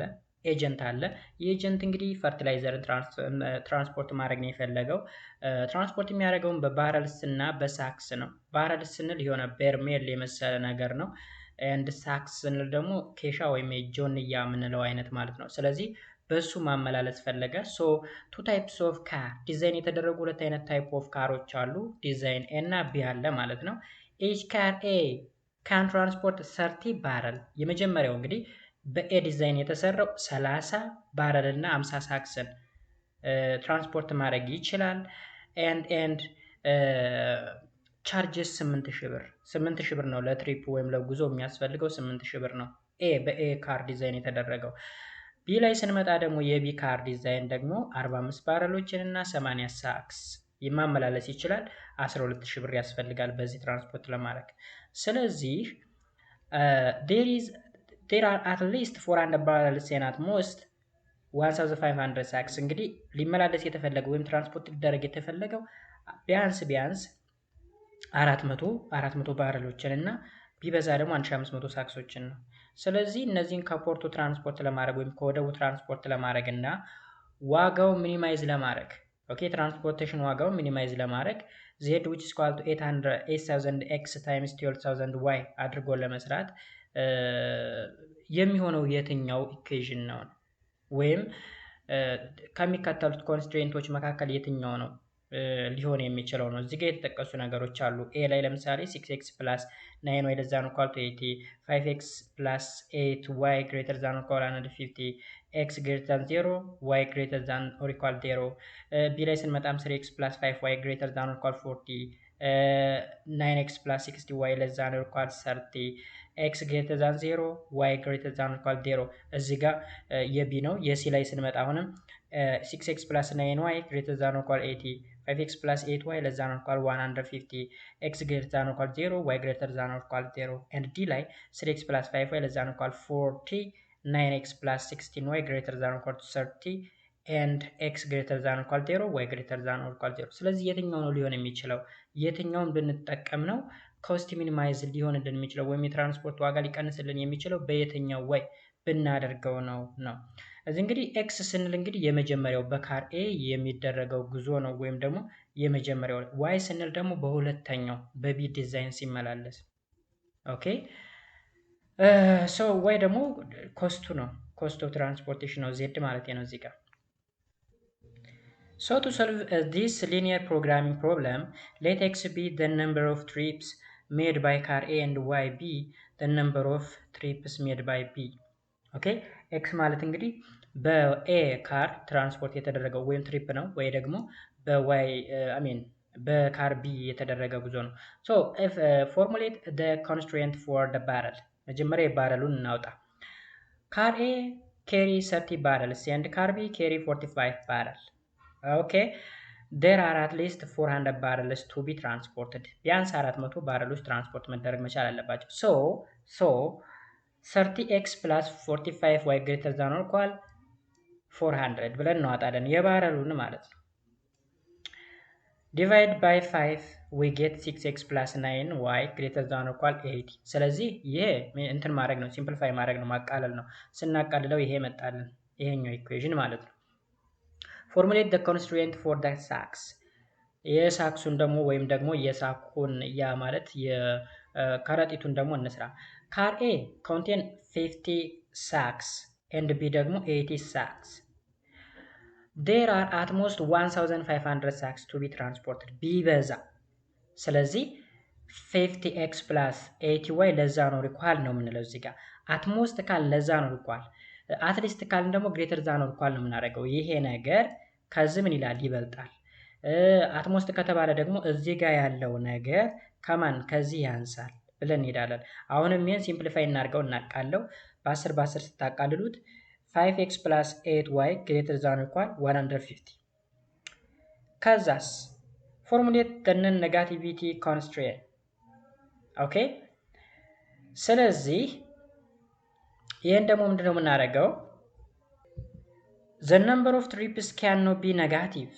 ይህ agent እንግዲህ fertilizer ን ትራንስፖርት ማድረግ ነው የፈለገው። ትራንስፖርት የሚያደርገውን በ barrels እና በ sacks ነው። Barrels ስንል የሆነ በርሜል የመሰለ ነገር ነው። And sacks ስንል ደግሞ ኬሻ ወይም የጆንያ የምንለው አይነት ማለት ነው። ስለዚህ በሱ ማመላለስ ፈለገ። So two types of car design የተደረጉ ሁለት አይነት type of car ኦች አሉ። Design A እና B አለ ማለት ነው። Each car A can transport 30 barrel። የመጀመሪያው እንግዲህ በ A design የተሰራው 30 barrel እና 50 sacks ን ትራንስፖርት ማድረግ ይችላል። And charges 8000 ብር፣ 8000 ብር ነው። ለ trip ወይም ለጉዞ የሚያስፈልገው 8000 ብር ነው። A በ A car design የተደረገው። B ላይ ስንመጣ ደግሞ የ B car design ደግሞ 45 barrel ኦችን እና 80 sacks ማመላለስ ይችላል። 12,000 ብር ያስፈልጋል በዚህ ትራንስፖርት ለማድረግ። ስለዚህ there are at least 400 barrels and at most 1500 sacks። እንግዲህ ሊመላለስ የተፈለገው ወይም ትራንስፖርት ሊደረግ የተፈለገው ቢያንስ ቢያንስ 400 400 barrel ኦችን እና ቢበዛ ደግሞ 1500 sacks ኦችን ነው። ስለዚህ እነዚህን ከ port ኡ ትራንስፖርት ለማድረግ ወይም ከወደቡ ትራንስፖርት ለማድረግ እና ዋጋው minimize ለማድረግ, okay, transportation ዋጋው minimize ለማድረግ z which is equal to 8000 x times 12,000 y አድርጎ ለመስራት የሚሆነው የትኛው equation ነው? ወይም ከሚከተሉት constraint ኦች መካከል የትኛው ነው ሊሆን የሚችለው ነው? እዚህ ጋር የተጠቀሱ ነገሮች አሉ። A ላይ ለምሳሌ six x plus nine y less than equal to 80, five x plus eight y greater than equal 150, x greater than zero, y greater than or equal zero። B ላይ ስንመጣም three x plus five y greater than or equal 40, nine x plus 60 y less than or equal 30, x greater than zero, y greater than or equal zero። እዚህ ጋር የ B ነው። የ C ላይ ስንመጣ አሁንም six x plus nine y greater than or equal 80, five x plus eight y less than or equal 150, x greater than or equal zero, y greater than or equal zero። And D ላይ three x plus five y less than or equal 40, nine x plus 16 y greater than or equal 30 and x greater than or equal zero, y greater than or equal zero። ስለዚህ የትኛው ነው ሊሆን የሚችለው? የትኛውን ብንጠቀም ነው cost minimize ሊሆንልን የሚችለው ወይም የትራንስፖርት ዋጋ ሊቀንስልን የሚችለው በየትኛው way ብናደርገው ነው ነው። እዚህ እንግዲህ x ስንል እንግዲህ የመጀመሪያው በ car A የሚደረገው ጉዞ ነው ወይም ደግሞ የመጀመሪያው፣ y ስንል ደግሞ በሁለተኛው በ B design ሲመላለስ፣ okay, so y ደግሞ cost ኡ ነው፣ cost of transportation ነው z ማለት ነው እዚህ ጋር። So to solve this linear programming problem, let x be the number of trips made by car A and y be the number of trips made by B. Okay, x ማለት እንግዲህ በ A car transport የተደረገው ወይም trip ነው ወይ ደግሞ በ y, I mean, በ car B የተደረገ ጉዞ ነው። So if formulate the constraint for the barrel። መጀመሪያ የ barrel ኡን እናውጣ። Car A carry 30 barrels and car B carry 45 barrel. Okay, there are at least 400 barrels to be transported. ቢያንስ 400 barrel ኦች ትራንስፖርት መደረግ መቻል አለባቸው። So 30x plus 45y greater than or equal 400 ብለን እናወጣለን የ barrel ኡን ማለት ነው። Divide by 5, we get 6x plus 9y greater than or equal 80። ስለዚህ ይሄ እንትን ማድረግ ነው፣ simplify ማድረግ ነው፣ ማቃለል ነው። ስናቃልለው ይሄ መጣልን፣ ይሄኛው equation ማለት ነው። Formulate the constraint for the sacks። የ sacks ኡን ደግሞ ወይም ደግሞ የ sack ኡን ያ ማለት የከረጢቱን ደግሞ እንስራ። Car A contain 50 sacks and B ደግሞ 80 sacks. There are at most 1500 sacks to be transported ቢበዛ። ስለዚህ 50 x plus 80 y less than or equal ነው የምንለው እዚህ ጋር። At most ካልን less than or equal፣ at least ካልን ደግሞ greater than or equal ነው የምናደርገው። ይሄ ነገር ከዚህ ምን ይላል? ይበልጣል። At most ከተባለ ደግሞ እዚህ ጋር ያለው ነገር ከማን ከዚህ ያንሳል ብለን እንሄዳለን። አሁንም ይህን simplify እናድርገው፣ እናቃለው። በ10 በ10 ስታቃልሉት 5 x plus 8 y greater than equal 150። ከዛስ formulate the non negativity constraint, okay። ስለዚህ ይህን ደግሞ ምንድነው የምናደርገው? ዘ ነምበር ኦፍ ትሪፕስ ካን ኖት ቢ negative።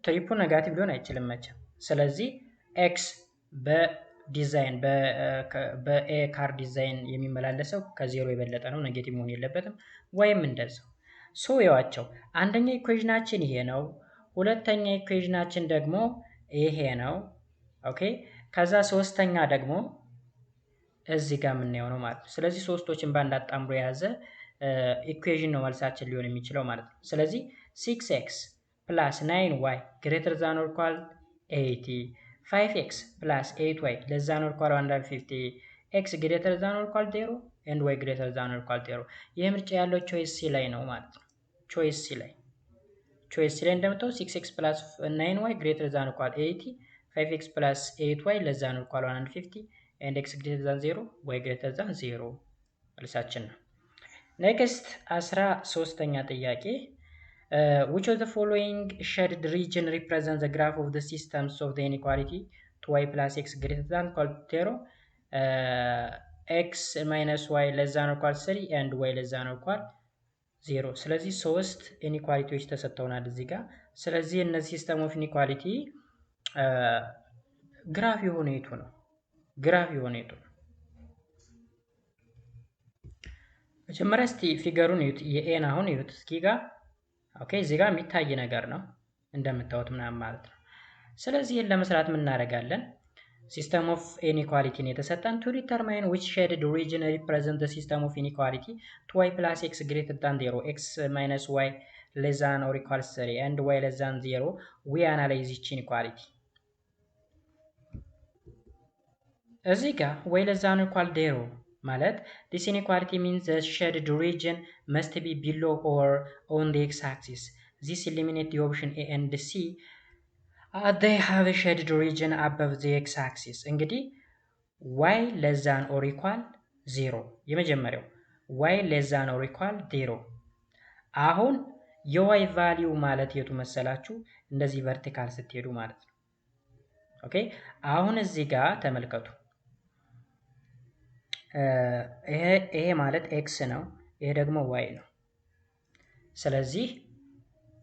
Trip ኡ negative ሊሆን አይችልም መቼም። ስለዚህ x በ design በ A car design የሚመላለሰው ከዜሮ የበለጠ ነው፣ negative መሆን የለበትም። ወይም እንደዛው። So የዋቸው አንደኛ equation ኣችን ይሄ ነው። ሁለተኛ equation ኣችን ደግሞ ይሄ ነው። Okay, ከዛ ሶስተኛ ደግሞ እዚህ ጋር የምናየው ነው ማለት ነው። ስለዚህ ሶስቶችን በአንድ አጣምሮ የያዘ equation ነው መልሳችን ሊሆን የሚችለው ማለት ነው። ስለዚህ 6 x plus 9 y greater than or equal 80, 5 x plus 8 y less than or equal 150, x greater than or equal 0 and y greater than or equal 0። ይህ ምርጫ ያለው choice C ላይ ነው ማለት ነው። Choice C ላይ፣ choice C ላይ እንደምታው 6 x plus 9 y greater than or equal 80, 5 x plus 8 y less than or equal 150 and x greater than 0, y greater than 0 መልሳችን ነው። Next, 13ኛ ጥያቄ: Which of the following shaded region represent the graph of the systems of the inequality 2y plus x greater than equal 0, x minus y less than equal 3 and y less than equal 0? ስለዚህ ሶስት inequality ዎች ተሰጥተውናል እዚህ ጋር። ስለዚህ እነዚህ system of inequality graph የሆነ የቱ ነው? Graph የሆነ የቱ ነው? መጀመሪያ እስቲ figure ኡን እዩት። የ A ን አሁን እዩት እስኪ ጋር። Okay, እዚህ ጋር የሚታይ ነገር ነው እንደምታዩት ምናምን ማለት ነው። ስለዚህ ይህን ለመስራት ምን እናደርጋለን? System of inequality ን የተሰጠን። To determine which shaded region represent the system of inequality 2y plus x greater than 0, x minus y less than or equal 3 and y less than 0, we analyze each inequality። እዚህ ጋር y less than equal 0 ማለት this inequality means the shaded region must be below or on the x axis. This eliminate the option A and C. They have a shaded region above the x axis። እንግዲህ y less than or equal 0፣ የመጀመሪያው y less than or equal 0። አሁን የ y value ማለት የቱ መሰላችሁ? እንደዚህ vertical ስትሄዱ ማለት ነው። Okay, አሁን እዚህ ጋር ተመልከቱ። ይሄ ማለት x ነው፣ ይሄ ደግሞ y ነው። ስለዚህ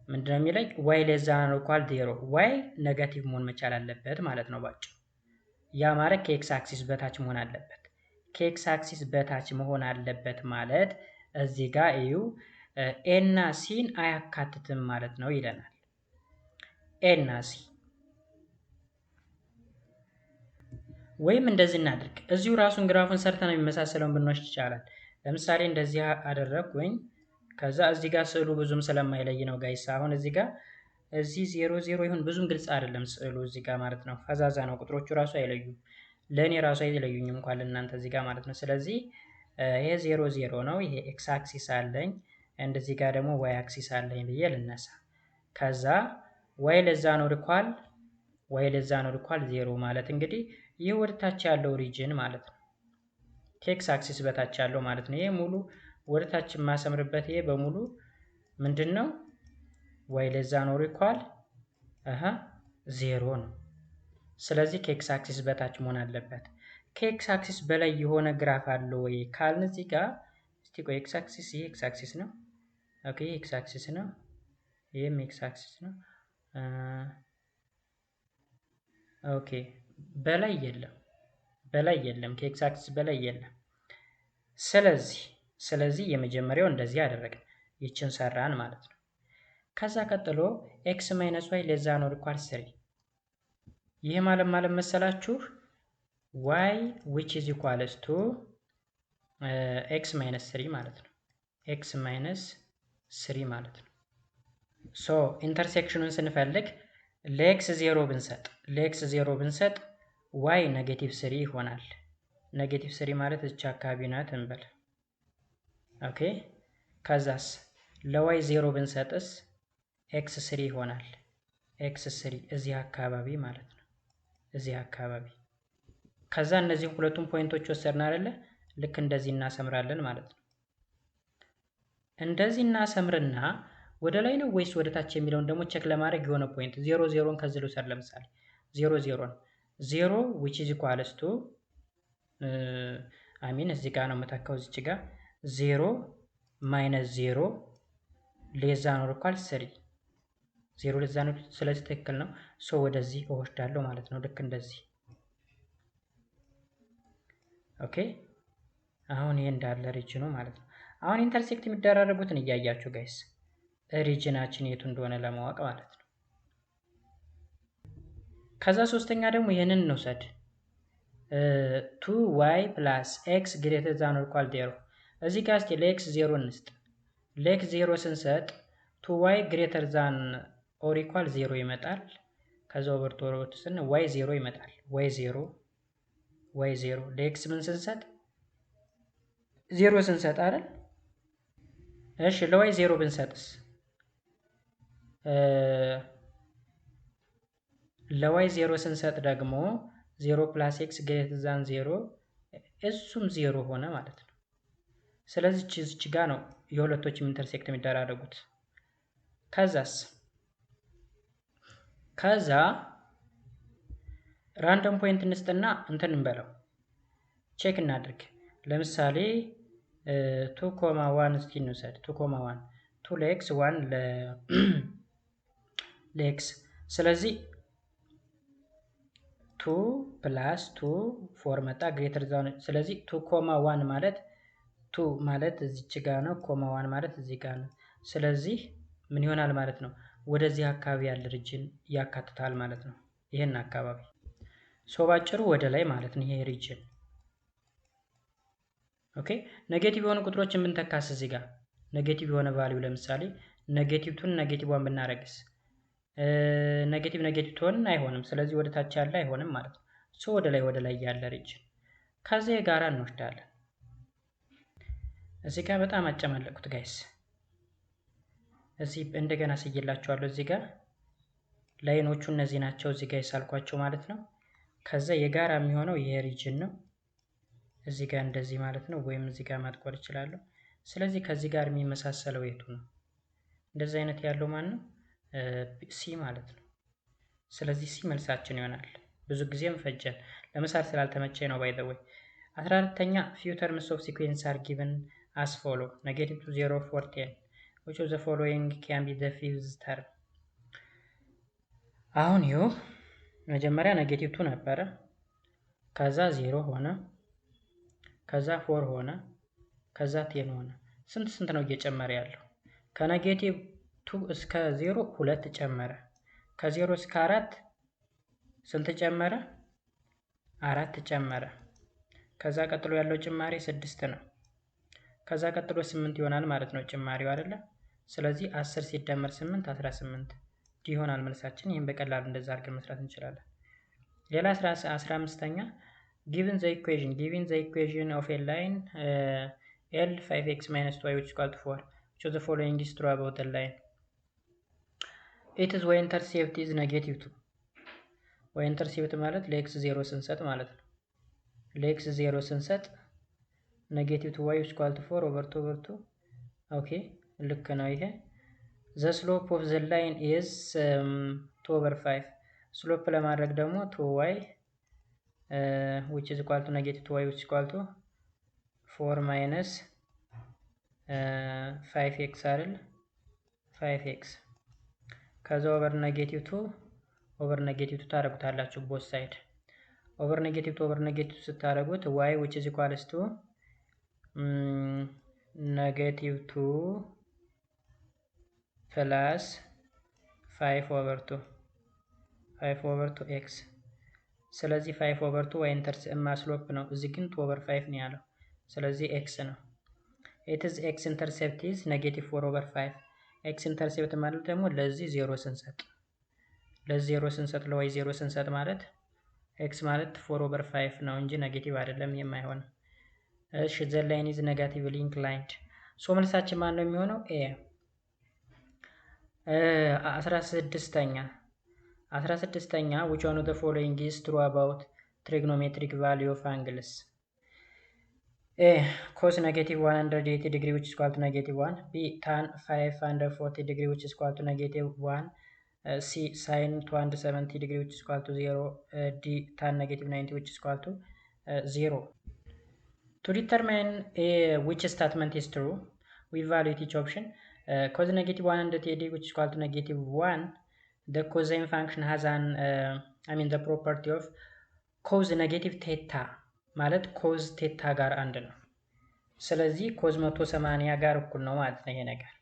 ምንድነው የሚለኝ? Y less than or equal 0፣ y negative መሆን መቻል አለበት ማለት ነው ባጭሩ። ያ ማለት ከ x axis በታች መሆን አለበት። ከ x axis በታች መሆን አለበት ማለት እዚህ ጋር እዩ፣ A እና C ን አያካትትም ማለት ነው ይለናል። A እና C ወይም እንደዚህ እናድርግ። እዚሁ ራሱን graph ኡን ሰርተን የሚመሳሰለውን ብንወስድ ይቻላል። ለምሳሌ እንደዚህ አደረግኩኝ። ከዛ እዚህ ጋር ስዕሉ ብዙም ስለማይለይ ነው guys። አሁን እዚህ ጋር እዚህ ዜሮ ዜሮ ይሁን ብዙም ግልጽ አይደለም ስዕሉ እዚህ ጋር ማለት ነው። ፈዛዛ ነው። ቁጥሮቹ ራሱ አይለዩም። ለእኔ ራሱ አይለዩኝም እንኳን ለእናንተ እዚህ ጋር ማለት ነው። ስለዚህ ይሄ ዜሮ ዜሮ ነው። ይሄ x axis አለኝ፣ እንደዚህ ጋር ደግሞ y axis አለኝ ብዬ ልነሳ። ከዛ y less than or equal y less than or equal 0 ማለት እንግዲህ ይህ ወደ ታች ያለው region ማለት ነው። ከ x axis በታች ያለው ማለት ነው። ይሄ ሙሉ ወደ ታች የማሰምርበት ይሄ በሙሉ ምንድነው? y less than or equal 0 ነው። ስለዚህ ከኤክስ አክሲስ በታች መሆን አለበት። ከኤክስ አክሲስ በላይ የሆነ graph አለ ወይ ካልን እዚህ ጋር እስቲ ቆይ ኤክስ አክሲስ ይሄ ኤክስ አክሲስ ነው። okay x axis ነው። ይሄም x axis ነው። okay በላይ የለም፣ በላይ የለም፣ ከኤክስ አክሲስ በላይ የለም። ስለዚህ የመጀመሪያው እንደዚህ አደረግን፣ ይችን ሰራን ማለት ነው። ከዛ ቀጥሎ x minus y less than or equal 3 ይሄ ማለት መሰላችሁ y which is equals to x minus 3 ማለት ነው። x minus 3 ማለት ነው። so intersection ኑን ስንፈልግ ለ x 0 ብንሰጥ ለ x 0 ብንሰጥ y negative 3 ይሆናል። negative 3 ማለት እቺ አካባቢ ናት እንበል። okay ከዛስ ለ y 0 ብንሰጥስ x 3 ይሆናል። x 3 እዚህ አካባቢ ማለት ነው። እዚህ አካባቢ ከዛ እነዚህ ሁለቱም point ኦች ወሰድን አይደለ? ልክ እንደዚህ እናሰምራለን ማለት ነው። እንደዚህ እናሰምርና ወደ ላይ ነው ወይስ ወደ ታች የሚለውን ደግሞ check ለማድረግ የሆነ point 0 0ን ከዚህ ልውሰድ። ለምሳሌ 0 0ን 0 which is equals to I mean እዚህ ጋር ነው የምተካው። እዚች ጋር 0 minus 0 less than or equal 3 0 less than፣ ስለዚህ ትክክል ነው። so ወደዚህ እወስዳለሁ ማለት ነው። ልክ እንደዚህ okay። አሁን ይሄ እንዳለ region ኑ ማለት ነው። አሁን intersect የሚደራረጉትን እያያችሁ guys region ኣችን የቱ እንደሆነ ለማወቅ ማለት ነው። ከዛ ሶስተኛ ደግሞ ይሄንን እንውሰድ። 2y plus x greater than or equal 0 እዚህ ጋር እስቲ ለ x 0 እንስጥ። ለ x 0 ስንሰጥ 2y greater than or equal 0 ይመጣል። ከዛ over two over two ስን y 0 ይመጣል። y 0 y 0 ለ x ምን ስንሰጥ 0 ስንሰጥ አይደል? እሺ ለ y 0 ብንሰጥስ ለ y 0 ስንሰጥ ደግሞ 0 plus x greater than 0 እሱም 0 ሆነ ማለት ነው። ስለዚህ እዚች ጋር ነው የሁለቶችም intersect የሚደራረጉት። ከዛስ ከዛ random point እንስጥና እንትን እንበለው check እናድርግ። ለምሳሌ 2,1 እስቲ እንውሰድ። 2,1 2 ለ x 1 ለ x። ስለዚህ 2 plus 2 4 መጣ greater than። ስለዚህ 2,1 ማለት 2 ማለት እዚች ጋር ነው፣ 1 ማለት እዚህ ጋር ነው። ስለዚህ ምን ይሆናል ማለት ነው? ወደዚህ አካባቢ ያለ region ያካትታል ማለት ነው። ይሄን አካባቢ so ባጭሩ ወደ ላይ ማለት ነው ይሄ region። okay negative የሆኑ ቁጥሮችን ብንተካስ እዚህ ጋር negative የሆነ value ለምሳሌ negative 2 negative 1 ብናረግስ negative negative 2 አይሆንም። ስለዚህ ወደ ታች ያለ አይሆንም ማለት ነው። so ወደ ላይ ያለ region ከዚህ ጋራ እንወስዳለን። እዚህ ጋር በጣም አጨማለቅኩት guys። እዚህ እንደገና ስይላችኋለሁ። እዚህ ጋር line ኦቹ እነዚህ ናቸው እዚህ ጋር የሳልኳቸው ማለት ነው። ከዛ የጋራ የሚሆነው ይሄ region ነው። እዚህ ጋር እንደዚህ ማለት ነው፣ ወይም እዚህ ጋር ማጥቆር እችላለሁ። ስለዚህ ከዚህ ጋር የሚመሳሰለው የቱ ነው? እንደዚህ አይነት ያለው ማን ነው? C ማለት ነው። ስለዚህ C መልሳችን ይሆናል። ብዙ ጊዜም ፈጀን ለምሳሌ ስላልተመቸኝ ነው። by the way 14ኛ few terms of sequence are given as follow negative 2 0 4 10 which of the following can be the fifth term። አሁን ይኸው መጀመሪያ negative 2 ነበረ፣ ከዛ 0 ሆነ፣ ከዛ 4 ሆነ፣ ከዛ 10 ሆነ። ስንት ስንት ነው እየጨመረ ያለው? ከ negative 2 እስከ 0 2 ጨመረ። ከ0 እስከ 4 ስንት ጨመረ? 4 ጨመረ። ከዛ ቀጥሎ ያለው ጭማሪ 6 ነው። ከዛ ቀጥሎ 8 ይሆናል ማለት ነው ጭማሪው አይደለ? ስለዚህ 10 ሲደመር 8 18 ይሆናል መልሳችን። ይሄን በቀላሉ እንደዛ አድርገን መስራት እንችላለን። ሌላ 15ኛ given the equation of a line L 5x minus 2y which is equal to 4 which of the following is true about the line? Its y intercept is negative 2። y intercept ማለት ለ x 0 ስንሰጥ ማለት ነው። ለ x 0 ስንሰጥ Negative two y equal to four over two over two. Okay, ልክ ነው ይሄ። The slope of the line is two over five. Slope ለማድረግ ደግሞ two y which is equal to negative two y which equal to four minus five x አይደል? Five x ከዛ over negative two over negative two ታደርጉታላችሁ both side. Over negative two over negative two ስታደርጉት y which is equals to negative two plus five over two, five over two x። ስለዚህ five over two y intercept slope ነው። እዚህ ግን two over five ነው ያለው። ስለዚህ x ነው። Its x intercept is negative four over five. X intercept ማለት ደግሞ ለዚህ ዜሮ ስንሰጥ፣ ለዚህ ዜሮ ስንሰጥ፣ ለ y ዜሮ ስንሰጥ ማለት x ማለት four over five ነው እንጂ negative አይደለም የማይሆን። እሺ፣ the line is negatively inclined, so መልሳችን ማን ነው የሚሆነው? A። አስራ ስድስተኛ፣ አስራ ስድስተኛ፣ which one of the following is true about trigonometric value of angles? A, cos negative 180 degree which is equal to negative 1. B, tan 540 degree which is equal to negative 1. C, sin 270 degree which is equal to 0. D, tan negative 90 which is equal to 0. To determine which statement is true, we evaluate each option. Cos negative 180 which is equal to negative 1. The cosine function has an I mean, the property of cos negative theta ማለት cos theta ጋር አንድ ነው። ስለዚህ cos 180 ጋር እኩል ነው ማለት ነው። ይሄ ነገር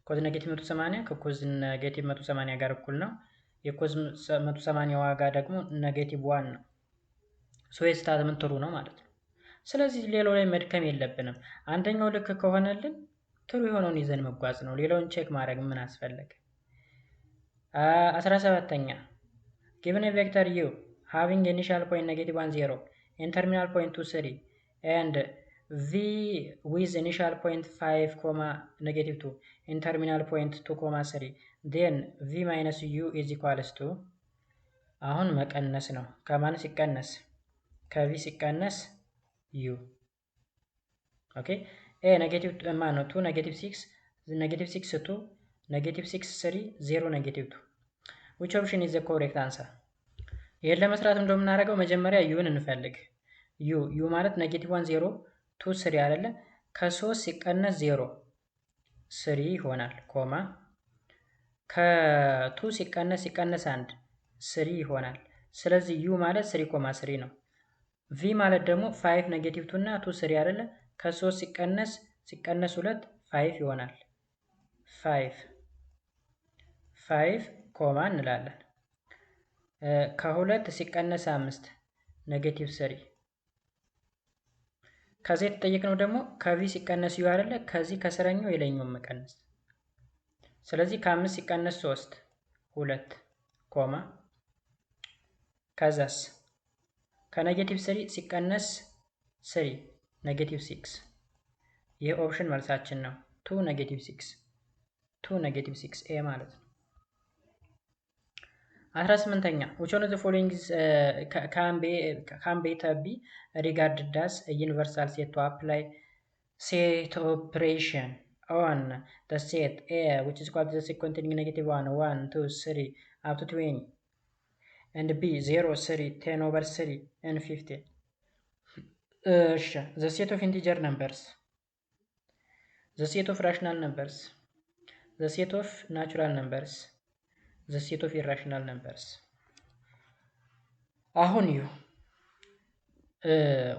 cos negative 180 ከ cos negative 180 ጋር እኩል ነው። የ cos 180 ዋጋ ደግሞ negative one ነው። So statement true ነው ማለት ነው። ስለዚህ ሌላው ላይ መድከም የለብንም። አንደኛው ልክ ከሆነልን true የሆነውን ይዘን መጓዝ ነው። ሌላውን check ማድረግ ምን አስፈለገ? አስራ ሰባተኛ፣ given vector u having initial point negative 1 0 and terminal point 2 3 and v with initial point 5 comma negative 2 and terminal point 2 comma 3, then v minus u is equals to። አሁን መቀነስ ነው። ከማን ሲቀነስ? ከ v ሲቀነስ u። Okay, A negative ማን ነው? 2 negative 6 negative 6 2 negative 6 3 0 negative 2. Which option is the correct answer? ይህን ለመስራት እንደምናደርገው መጀመሪያ u ን እንፈልግ። U ማለት negative 1 0 2 3 አይደለ? ከሶስት ሲቀነስ zero three ይሆናል። Comma ከ two ሲቀነስ ሲቀነስ አንድ three ይሆናል። ስለዚህ u ማለት three comma three ነው። V ማለት ደግሞ five negative two እና two three አይደለ? ከሶስት ሲቀነስ ሲቀነስ ሁለት five ይሆናል። Five five comma እንላለን። ከሁለት ሲቀነስ አምስት negative three። ከዚህ የተጠየቅነው ደግሞ ከ v ሲቀነስ u አይደለ? ከዚህ ከስረኛው የላይኛውን መቀነስ። ስለዚህ ከአምስት ሲቀነስ ሶስት ሁለት comma ከዛስ ከ negative three ሲቀነስ three negative six። ይህ option መልሳችን ነው። Two negative six, two negative six, A ማለት ነው። አስራ ስምንተኛ፣ which one of the following can better be regarded as a universal set to apply set operation on the set A, which is equal to the set containing negative 1 1 2 3 up to 20, and B, 0 3 10 over 3 and 15? እሺ፣ the set of integer numbers, the set of rational numbers, the set of natural numbers, the set of irrational numbers። አሁን you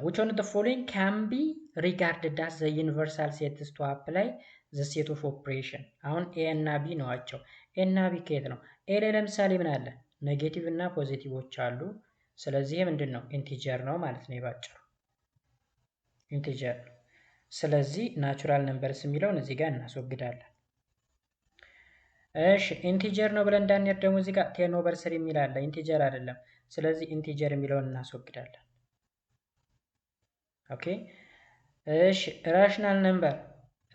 which one of the following can be regarded as the universal sets to apply the set of operation? አሁን A እና B ናቸው። A እና B ከየት ነው? A ላይ ለምሳሌ ምን አለ? Negative እና positive ኦች አሉ። ስለዚህ ምንድን ነው? Integer ነው ማለት ነው። ባጭሩ integer ነው። ስለዚህ natural numbers የሚለውን እዚህ ጋር እናስወግዳለን። እሺ፣ integer ነው ብለን እንዳንሄድ ደግሞ እዚህ ጋር 10 over three የሚል አለ። Integer አይደለም። ስለዚህ integer የሚለውን እናስወግዳለን። Okay፣ እሺ፣ rational number።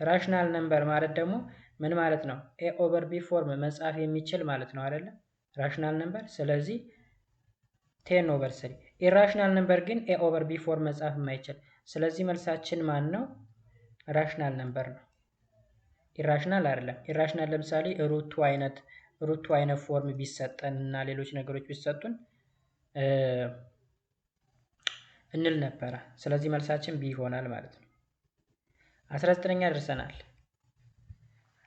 Rational number ማለት ደግሞ ምን ማለት ነው? A over B form መጻፍ የሚችል ማለት ነው አይደለ? Rational number። ስለዚህ 10 over three። Irrational number ግን A over B form መጻፍ የማይችል ስለዚህ መልሳችን ማን ነው? Rational number ነው። Irrational አይደለም። Irrational ለምሳሌ root two አይነት form ቢሰጠን እና ሌሎች ነገሮች ቢሰጡን እንል ነበረ። ስለዚህ መልሳችን B ይሆናል ማለት ነው። 19ኛ ደርሰናል።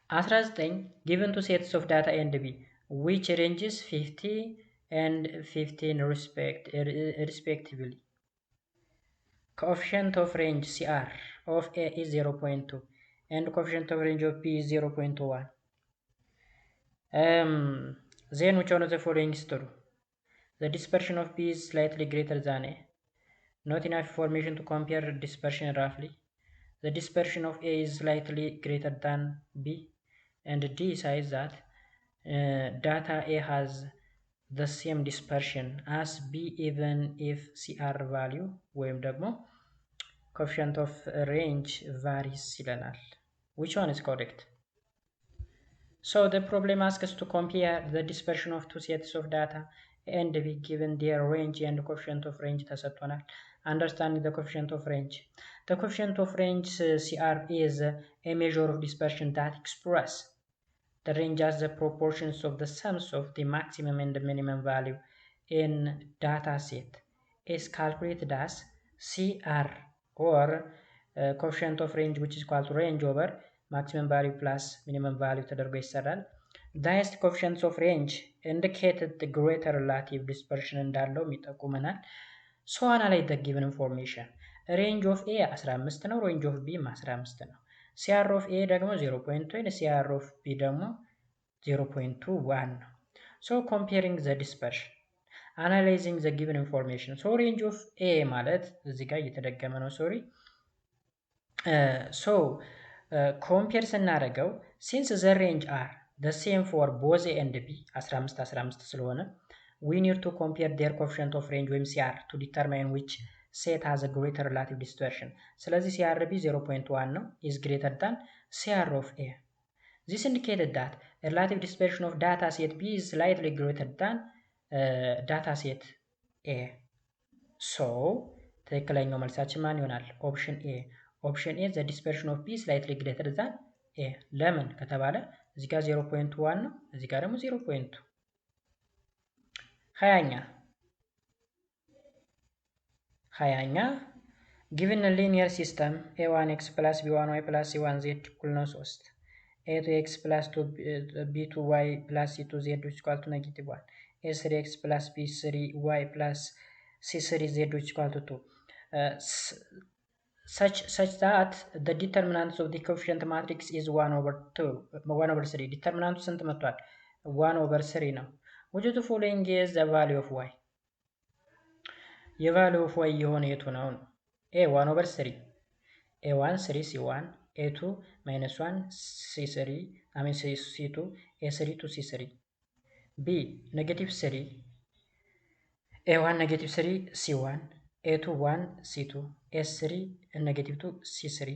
19, given two sets of data A and B which ranges 50 and 15 respectively, coefficient of range CR of A is 0.2 and coefficient of range of B is 0.1. Then which one of the following is true? The dispersion of B is slightly greater than A. Not enough information to compare dispersion roughly. The dispersion of A is slightly greater than B. And D says that data A has the same dispersion as B even if CR value ወይም ደግሞ coefficient of range varies ይለናል። Which one is correct? So the problem asks us to compare the dispersion of two sets of data A and B given their range and coefficient of range ተሰጥቶናል። Understanding the coefficient of range. The coefficient of range CR is a measure of dispersion that express the range as the proportions of the sums of the maximum and the minimum value in data set, is calculated as CR or coefficient of range, which is equal to range over maximum value plus minimum value ተደርጎ ይሰራል። The highest coefficients of range indicated the greater relative dispersion እንዳለው ይጠቁመናል። So analyze the given information. Range of A 15 ነው፣ range of B 15 ነው። CR of A ደግሞ 0.2፣ CR of B ደግሞ 0.21 ነው። So comparing the dispersion, analyzing the given information. So range of A ማለት እዚህ ጋር እየተደገመ ነው፣ sorry። So compare ስናደርገው, since the range are the same for both A and B, 15 15 ስለሆነ, we need to compare their coefficient of range ወይም CR to determine which set has greater relative dispersion። ስለዚህ CR B 0.1 ነው, is greater than CR of A. This indicated that relative dispersion of data set B is slightly greater than data set A. So ትክክለኛው መልሳችን ማን ይሆናል? Option A. Option A, the dispersion of B slightly greater than A። ለምን ከተባለ እዚህ ጋር 0.1 ነው፣ እዚህ ጋር ደግሞ 0.2። 20ኛ 20ኛ, given linear system a1 x plus b1 y plus c1 z እኩል ነው 3, a2 x plus b2 y plus c2 z which equal to negative 1, a3 x plus b3 y plus c3 z which equal to 2, such that the determinants of the coefficient matrix is 1 over 2, 1 over 3. Determinant ኡ ስንት መጥቷል? 1 over 3 ነው። Which of the following is the value of y? የ value of y የሆነ የቱ ነው ነው? A, 1 over 3, a 1 3 c 1, a 2 minus 1 c 3, I mean c 2, a 3 2 c 3. B, negative 3, a 1 negative 3 c 1, a 2 1 c 2, a 3 negative 2 c 3.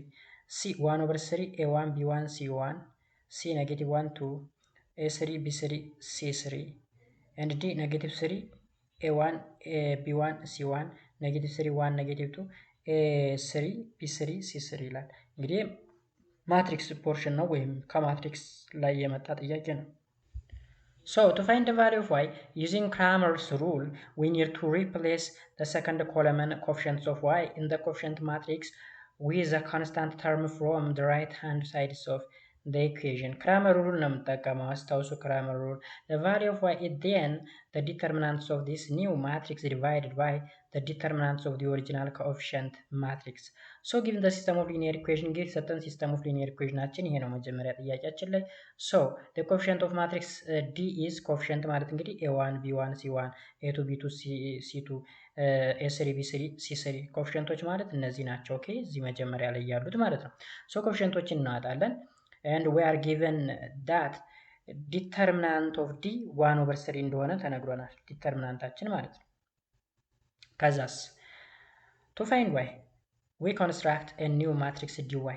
C, 1 over 3, a 1 b 1 c 1, c negative 1 2, a 3 b 3 c 3. And D, negative 3, a 1 b 1 c 1, negative 3 1 negative 2, a 3 b 3 c 3 ይላል። እንግዲህ matrix portion ነው ወይም ከ matrix ላይ የመጣ ጥያቄ ነው። So to find the value of y using Cramer's rule, we need to replace the second column coefficients of y in the coefficient matrix with a constant term from the right hand sides of the equation. Cramer rule ነው የምንጠቀመው። አስታውሱ Cramer rule. The value of y is then the determinants of this new matrix divided by the determinants of the original coefficient matrix. So given the system of linear equation, እንግዲህ የተሰጠን system of linear equation ኣችን ይሄ ነው መጀመሪያ ጥያቄያችን ላይ። So the coefficient of matrix D is, coefficient ማለት እንግዲህ a1 b1 c1, a2 b2 c2, a3 b3 c3 coefficient ኦች ማለት እነዚህ ናቸው። Okay, እዚህ መጀመሪያ ላይ ያሉት ማለት ነው። So coefficient ኦችን እናወጣለን and we are given that determinant of D 1 over 3 እንደሆነ ተነግሮናል። Determinant ኣችን ማለት ነው። ከዛስ to find y, we construct a new matrix dy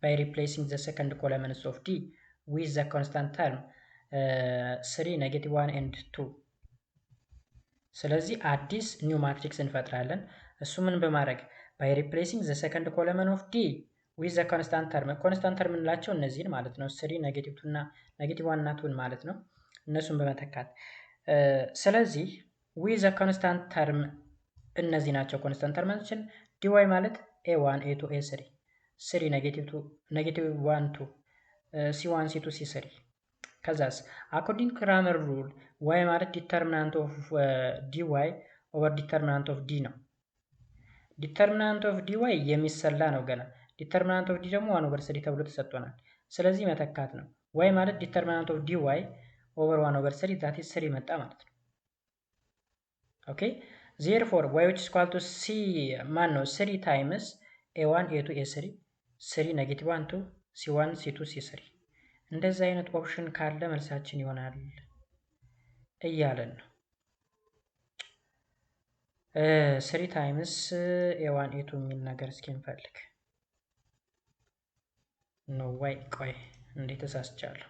by replacing the second columns of D with the constant term 3, negative 1 and 2። ስለዚህ አዲስ new matrix እንፈጥራለን። እሱ ምን በማድረግ By replacing the second column of D with the constant term። Constant term የምንላቸው እነዚህን ማለት ነው። Three, negative two እና negative one እና two ን ማለት ነው። እነሱን በመተካት፣ ስለዚህ with the constant term እነዚህ ናቸው constant term ኦችን። Dy ማለት a one, a two, a three, three, negative two, negative one, two, c one, c two, c three። ከዛስ according Cramer rule y ማለት determinant of Dy over determinant of D ነው። Determinant of Dy የሚሰላ ነው ገና። Determinant of D ደግሞ one over three ተብሎ ተሰጥቶናል። ስለዚህ መተካት ነው። y ማለት determinant of Dy over one over three, that is three መጣ ማለት ነው። Okay, therefore y which equal to c ማን ነው? Three times a one, a two, a three, three, negative one, two, c one, c two, c three። እንደዚህ አይነት option ካለ መልሳችን ይሆናል እያለን ነው። Three times a one, a two የሚል ነገር እስኪ እንፈልግ። No way፣ ቆይ እንዴት ተሳስቻለሁ?